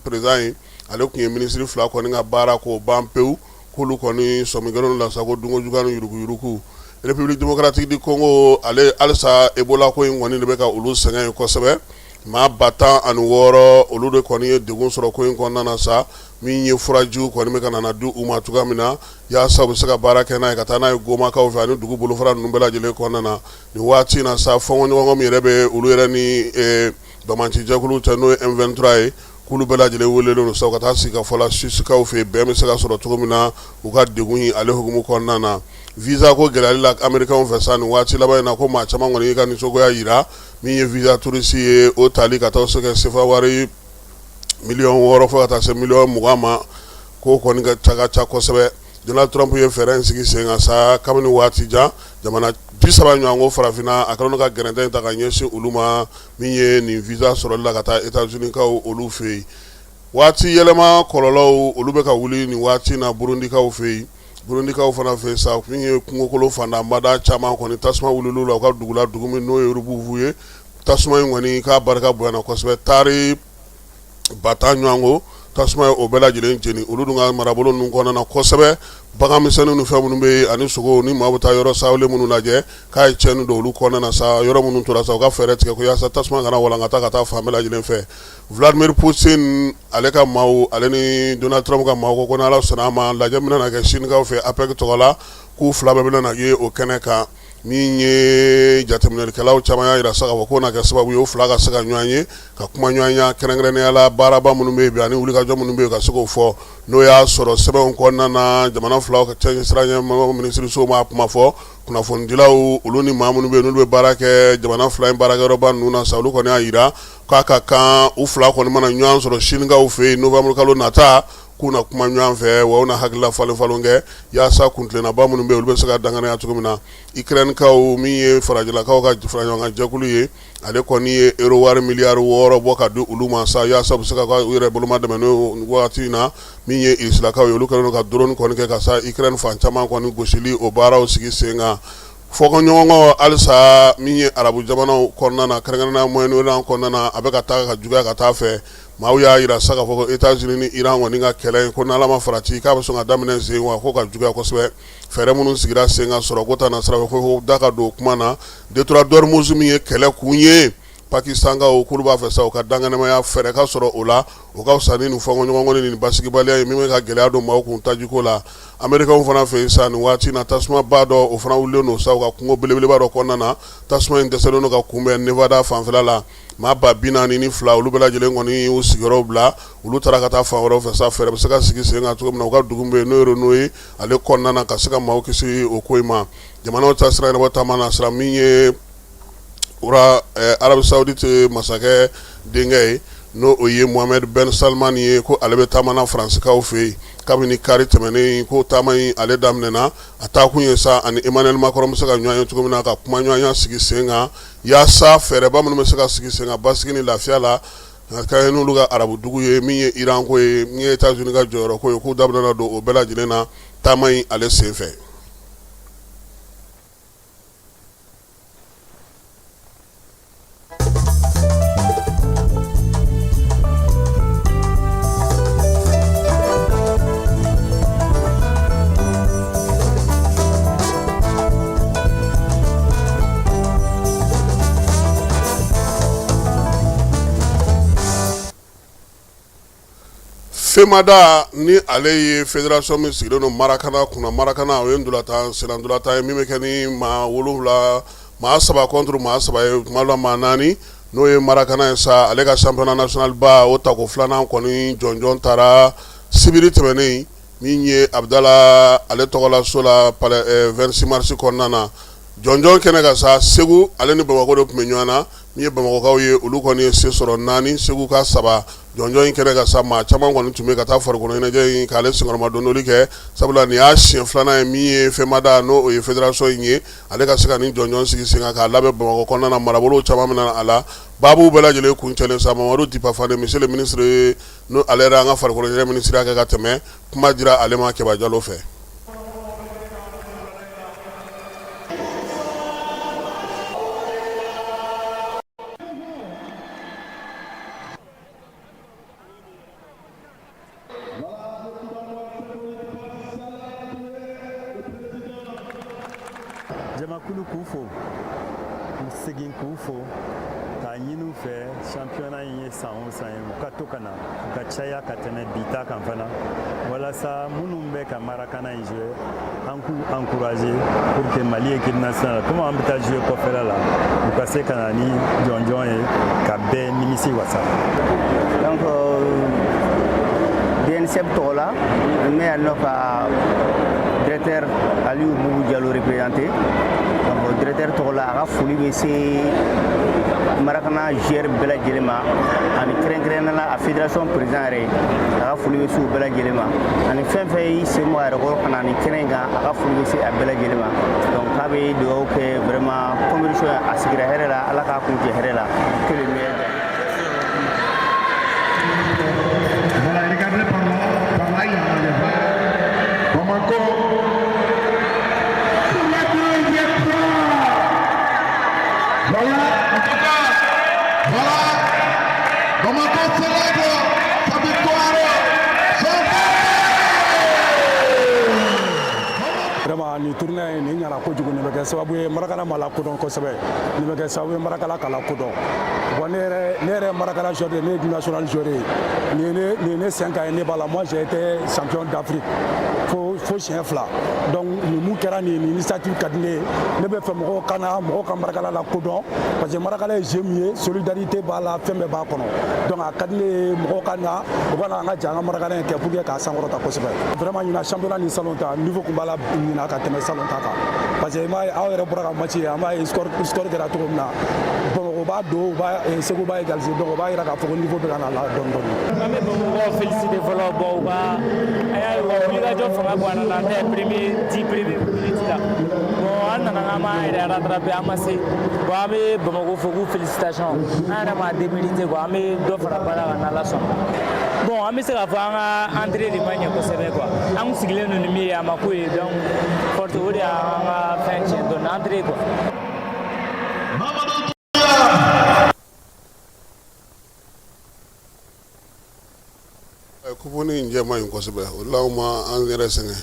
président ye, ale tun ye minisiri fila kɔni ka baara k'o ban pewu, k'olu kɔni sɔmi kɛlen la sa ko dunkojuguya ni yuruguyurugu. République démocratique du Congo, ale halisa Ebola ko in kɔni de bɛ ka olu sɛgɛn yen kosɛbɛ. Maa 16000 olu de kɔni ye degun sɔrɔ ko in kɔnɔna na sa. Min ye furajiw kɔni bɛ ka na di u ma cogoya min na yaasa u bɛ se ka baara kɛ n'a ye ka taa n'a ye Gomakaw fɛ ani dugu bolofara ninnu bɛɛ lajɛlen kɔnɔna na nin waati in na sa. Fɔɲɔgɔnkɔ min yɛrɛ bɛ olu yɛrɛ ni banbaacijɛkulu cɛ, n'o ye M23 ye, k'olu bɛɛ lajɛlen welelen don sa ka taa sigi ka fɔ la Suissekaw fɛ yen, bɛn bɛ se ka sɔrɔ cogo min na u ka degun in ale hukumu kɔnɔna na. Visa ko gɛlɛyali la Américains fɛ sa nin waati laban in na, ko maa caman kɔni y'i ka nisɔngoya jira. Min ye visa touriste ye, o tali ka taa se kɛ sefa wari miliyɔn 6 fo ka taa se miliyɔn 20 ma, k'o kɔni ka ca ca kosɛbɛ. Donald Trump ye fɛɛrɛ in sigi sen kan sa kabini waati jan. Jamana 30 ɲɔgɔn ko farafinna, a kɛlen don ka gɛrɛntɛ in ta ka ɲɛsin olu ma, min ye nin visa sɔrɔli la ka taa États-Unis-kaw olu fɛ yen. Waati yɛlɛma kɔlɔlɔw olu bɛ ka wuli nin waati na Burundikaw fɛ yen. Burundikaw fana fɛ sa, min ye kungokolo fandanbada caman kɔni tasuma wulila la u ka dugu la, dugu min n'o ye Rubuvu ye. Tasuma in kɔni k'a barika bonyana kosɛbɛ, taari 10 000 ɲɔgɔn ko tasuma ye o bɛɛ lajɛlen jeni. Olu dun ka marabolo ninnu kɔnɔna na kosɛbɛ, bagan misɛnninw ni fɛn minnu bɛ yen ani sogo ni maa bɛ taa yɔrɔ sawule minnu lajɛ, k'a ye tiɲɛni don olu kɔnɔna na sa. Yɔrɔ minnu tora sa, u ka fɛɛrɛ tigɛ ko yaasa tasuma kana walankata ka taa fan bɛɛ lajɛlen fɛ. Vladimir Poutine ale ka maaw, ale ni Donald Trump ka maaw ko n'Ala sɔnna a ma, lajɛ min bɛna kɛ Sinikaw fɛ APEC tɔgɔ la, k'u fila bɛɛ bɛna na ye o kɛnɛ kan. Min ye jateminɛlikɛlaw caman y'a jira sa k'a fɔ k'o na kɛ sababu ye o fila ka se ka ɲɔgɔn ye ka kuma ɲɔgɔnya kɛrɛnkɛrɛnnenya la baaraba minnu bɛ yen bi ani wulikajɔ minnu bɛ yen ka se k'o fɔ n'o y'a sɔrɔ sɛbɛnw kɔnɔna na jamana filaw ka cɛsira ɲɛmɔgɔ minisirisow m'a kuma fɔ kunnafonidilaw olu ni maa minnu bɛ yen n'olu bɛ baara kɛ jamana fila in baarakɛyɔrɔba ninnu na sa olu kɔni y'a jira k'a ka kan u fila kɔni mana ɲɔgɔn sɔrɔ Sinikaw fɛ yen novembre kalo nata k'u na kuma ɲɔgɔn fɛ wa u na hakilila falen falen kɛ yaasa kuntilennaba minnu bɛ yen olu bɛ se ka danganiya cogo min na Ukrainekaw min ye farajɛlakaw ka faraɲɔgɔnkan jɛkulu ye ale kɔni ye euro wari miliyari 6 bɔ ka di olu ma sa yaasa u bɛ se ka u yɛrɛ boloma dɛmɛ n'o waati in na min ye Irisilakaw ye olu kɛlen don ka drone kɔni kɛ ka sa Ukraine fan caman kɔni gosili o baaraw sigi sen kan fɔkɔɲɔgɔnkɔ halisa min ye arabu jamanaw kɔnɔna na kɛrɛnkɛrɛnnenya Moyen-Orient kɔnɔna na a bɛ ka taa ka juguya ka taa fɛ maaw y'a jira sa k'a fɔ ko États-Unis ni Iran kɔni ka kɛlɛ in ko n'Ala ma farati k'a bɛ sɔn ka daminɛ sen wa ko ka juguya kosɛbɛ fɛɛrɛ minnu sigira sen kan sɔrɔ ko ta na sira fɛ ko da ka don kuma na détroit d'Ormuz min ye kɛlɛ kun ye Pakistankaw k'olu b'a fɛ sa u ka danganamaya fɛɛrɛ ka sɔrɔ o la o ka fisa ni nin fɔnkɔɲɔgɔnkɔ ni nin basigibaliya ye min bɛ ka gɛlɛya don maaw kun tajiko la Américains fana fɛ yen sa nin waati na tasumaba dɔ o fana wulilen don sa u ka kungo belebeleba dɔ kɔnɔna na tasuma in dɛsɛlen don ka kunbɛn Nevada fanfɛla la maa 42 olu bɛɛ lajɛlen kɔni y'u sigiyɔrɔw bila olu taara ka taa fan wɛrɛw fɛ sa fɛɛrɛ bɛ se ka sigi sen kan cogo min na u ka dugu bɛ yen n'o ye Reno ye ale kɔnɔna na ka se ka maaw kisi o ko in ma jamanaw ta sira ɲɛnabɔ taama na sira min ye Arabie Saoudite masakɛ denkɛ ye n'o o ye Mohamed Ben Salman ye ko ale bɛ taama na Faransikaw fɛ yen kabini kari tɛmɛnen ko taama in ale daminɛna a taakun ye sa ani Emmanuel Macron bɛ se ka ɲɔgɔn ye cogo min na ka kuma ɲɔgɔnya sigi sen kan yaasa fɛɛrɛba minnu bɛ se ka sigi sen kan basigi ni lafiya la ka kɛ n'olu ka arabu dugu ye min ye Iran ko ye min ye États-Unis ka jɔyɔrɔ ko ye k'u da bɛna don o bɛɛ lajɛlen na taama in ale sen fɛ. Femada ni ale ye fédération min sigilen don Marakana kunna Marakana o ye ntolatan senna ntolatan ye min bɛ kɛ ni maa 7 maa 3 contre maa 3 ye tuma dɔ la maa 4 n'o ye Marakana ye sa ale ka championnat national ba o tako filanan kɔni jɔnjɔn taara sibiri tɛmɛnen min ye Abudala ale tɔgɔla so la palais 26 mars kɔnɔna na jɔnjɔn kɛnɛ kan sa Segu ale ni Bamakɔ de tun bɛ ɲɔgɔn na min ye Bamakɔkaw ye olu kɔni ye se sɔrɔ 4 Segu ka 3 jɔnjɔn in kɛnɛ kan sa maa caman kɔni tun bɛ ka taa farikolo ɲɛnajɛ in k'ale senkɔrɔmadondoli kɛ sabula nin y'a siɲɛ filanan ye min ye Femada n'o o ye fédération in ye ale ka se ka nin jɔnjɔn sigi sen kan k'a labɛn Bamakɔ kɔnɔna na marabolo caman bɛna a la baabu bɛɛ lajɛlen kuncɛlen sa Mamadu Dipa Fane monsieur le ministre n'o ale yɛrɛ an ka farikolo ɲɛnajɛ minisiriya kɛ ka tɛmɛ kuma dira ale ma Kɛba Jalo fɛ. Jamakulu k'u fo k'u segin k'u fo k'a ɲini u fɛ championnat in ye san o san ye u ka to ka na u ka caya ka tɛmɛ bi ta kan fana walasa minnu bɛ ka marakana in jouer an k'u encourager pour que Mali équipe nationale comme an bɛ taa jouer kɔfɛla la u ka se ka na ni jɔnjɔn ye ka bɛɛ nimisi wasa. Donc DNCF tɔgɔ la n bɛ yan nɔ ka directeur Aliou Boubou Diallo représenté. Donc directeur tɔgɔ la a ka foli bɛ se Marakana joueur bɛɛ lajɛlen ma ani kɛrɛnkɛrɛnnenya la a fédération président yɛrɛ a ka foli bɛ se u bɛɛ lajɛlen ma ani fɛn fɛn y'i sen bɔ a yɛrɛ kɔrɔ ka na nin kɛnɛ in kan a ka foli bɛ se a bɛɛ lajɛlen ma donc k'a bɛ dugawu kɛ vraiment compétition a sigira hɛrɛ la Ala k'a kuncɛ hɛrɛ la que le meilleur gagne. Voilà, regardez par là, par là, il y en a les Bamako. Pour la deuxième fois. Voilà, en tout cas, voilà. Bamako célèbre sa victoire. Vraiment, Nin tournoi in, nin ɲɛna kojugu. Nin bɛ kɛ sababu ye Marakana ma lakodɔn kosɛbɛ. Nin bɛ kɛ sababu ye Marakana ka lakodɔn. Bon, ne yɛrɛ Marakana joueur de, ne ye national joueur ye. Nin ye ne 5 ans ye ne b'a la. Moi, j'ai été champion d'Afrique fo siɲɛ fila. Donc nin mun kɛra nin initiative ka di ne ye. Ne bɛ fɛ mɔgɔw ka na, mɔgɔw ka Marakana lakodɔn, parce que Marakana ye jeu min ye, solidarité b'a la, fɛn bɛɛ b'a kɔnɔ. Donc a ka di ne ye mɔgɔw ka na, u ka na an ka jɛ an ka Marakana in kɛ pour que k'a sankɔrɔta kosɛbɛ. Vraiment, ɲinan championnat ni salon ta, niveau kun b'a la ɲinan ka tɛmɛ salon ta kan, parce que i m'a ye, aw yɛrɛ bɔra ka match ye, an b'a ye score kɛra cogo min na. Bamakɔ b'a don, u b'a Segu b'a égaliser. Donc o b'a yira k'a fɔ ko niveau bɛ ka na la dɔɔni dɔɔni. An bɛ Bamakɔ féliciter fɔlɔ. Bon, u ka an y'a ye, u ka wulikajɔ fanga bonyana na ne premier 10 premier minutes la. Bon, an nana k'an b'an yɛrɛ rattraper, an ma se. Bon, an bɛ Bamakɔ fo k'u félicitation. An yɛrɛ m'a démérité quoi. An bɛ dɔ fara baara kan n'Ala sɔnna. Bon, an bɛ se k'a fɔ an ka entrée de ma ɲɛ kosɛbɛ quoi. An kun sigilen don ni min ye, a ma k'o ye. Donc forte, o de y'an ka fɛn tiɲɛ dɔɔni, entrée quoi. Coupe in jɛ man ɲi kosɛbɛ. O de la anw ma an yɛrɛ sɛgɛn.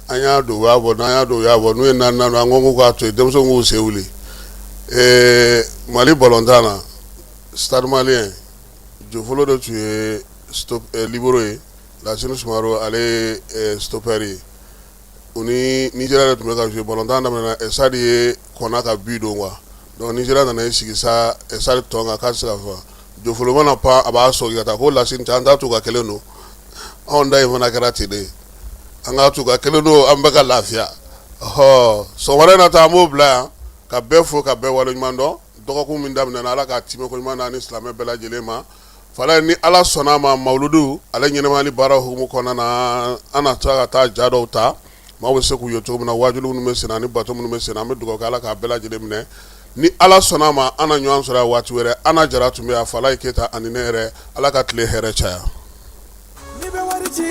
An y'a don, u y'a bɔ. N'an y'a don, u y'a bɔ. N'u ye naani don, an ko k'u k'a to yen, denmisɛnw k'u sen wuli. Mali balontan na, Stade Malien, Jofolo de tun ye stop libero ye, Lasine Sumaro, ale ye stoppeur ye. U ni Nigéria de tun bɛ ka jouer. Balontan daminɛna, Stade ye kɔnna ka but don quoi. Donc Nigéria nana i sigi sa Stade tɔn kan k'a tɛ se ka fɔ. Jofolo mana pan, a b'a sɔgɔ ka taa ko Lasine cɛ, an t'a to ka kelen don. Anw da in fana kɛra ten de, an k'a to ka kelen don, an bɛɛ ka lafiya. Ɔhɔ, sɔgɔmada in na ta, an b'o bila yan ka bɛɛ fo, ka bɛɛ waleɲuman dɔn. Dɔgɔkun min daminɛna, Ala k'a timɛ ko ɲuman na ni silamɛ bɛɛ lajɛlen ma. Fala, ni Ala sɔnna a ma, mawuludu ale ɲɛnɛmayali baara hukumu kɔnɔna na, an na taa ka taa ja dɔw ta, maaw bɛ se k'u ye cogo min na, waajuli minnu bɛ sen ani bato minnu bɛ sen. An bɛ dugawu kɛ, Ala k'a bɛɛ lajɛlen minɛ. Ni Ala sɔnna a ma, an na ɲɔgɔn sɔrɔ yan waati wɛrɛ. An na Jara tun bɛ yan, Falaye Keyita ani ne yɛrɛ. Ala ka tile hɛrɛ caya. N'i bɛ wari ci,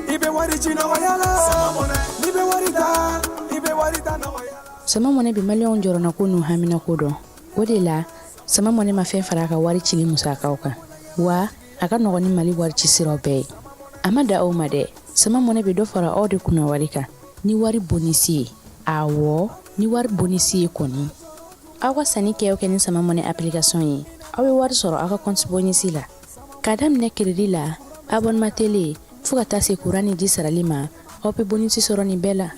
i bɛ wari ci nɔgɔya la. N'i bɛ wari ta, i bɛ wari ta nɔgɔya la. Sama Mɔnɛ bɛ Maliyɛnw jɔrɔnako n'u haminako dɔn. O de la, Sama Mɔnɛ ma fɛn fara a ka wari cili musakaw kan, wa a ka nɔgɔn ni Mali wari ci siraw bɛɛ ye. A ma da aw ma dɛ, Sama Mɔnɛ bɛ dɔ fara aw de kunna wari kan ni wari bonisi ye. Awɔ, ni wari bonisi ye kɔni. Aw ka sanni kɛ o kɛ ni Sama Mɔnɛ application ye, aw bɛ wari sɔrɔ aw ka compte bonisi la. K'a daminɛ crédit la, abonnement télé, fo ka taa se kuran ni ji sarali ma, aw bɛ bonisi sɔrɔ nin bɛɛ la.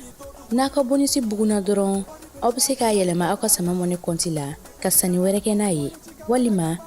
N'a ka bonisi bugunna dɔrɔn, aw bɛ se k'a yɛlɛma aw ka Sama Mɔnɛ compte la ka sanni wɛrɛ kɛ n'a ye, walima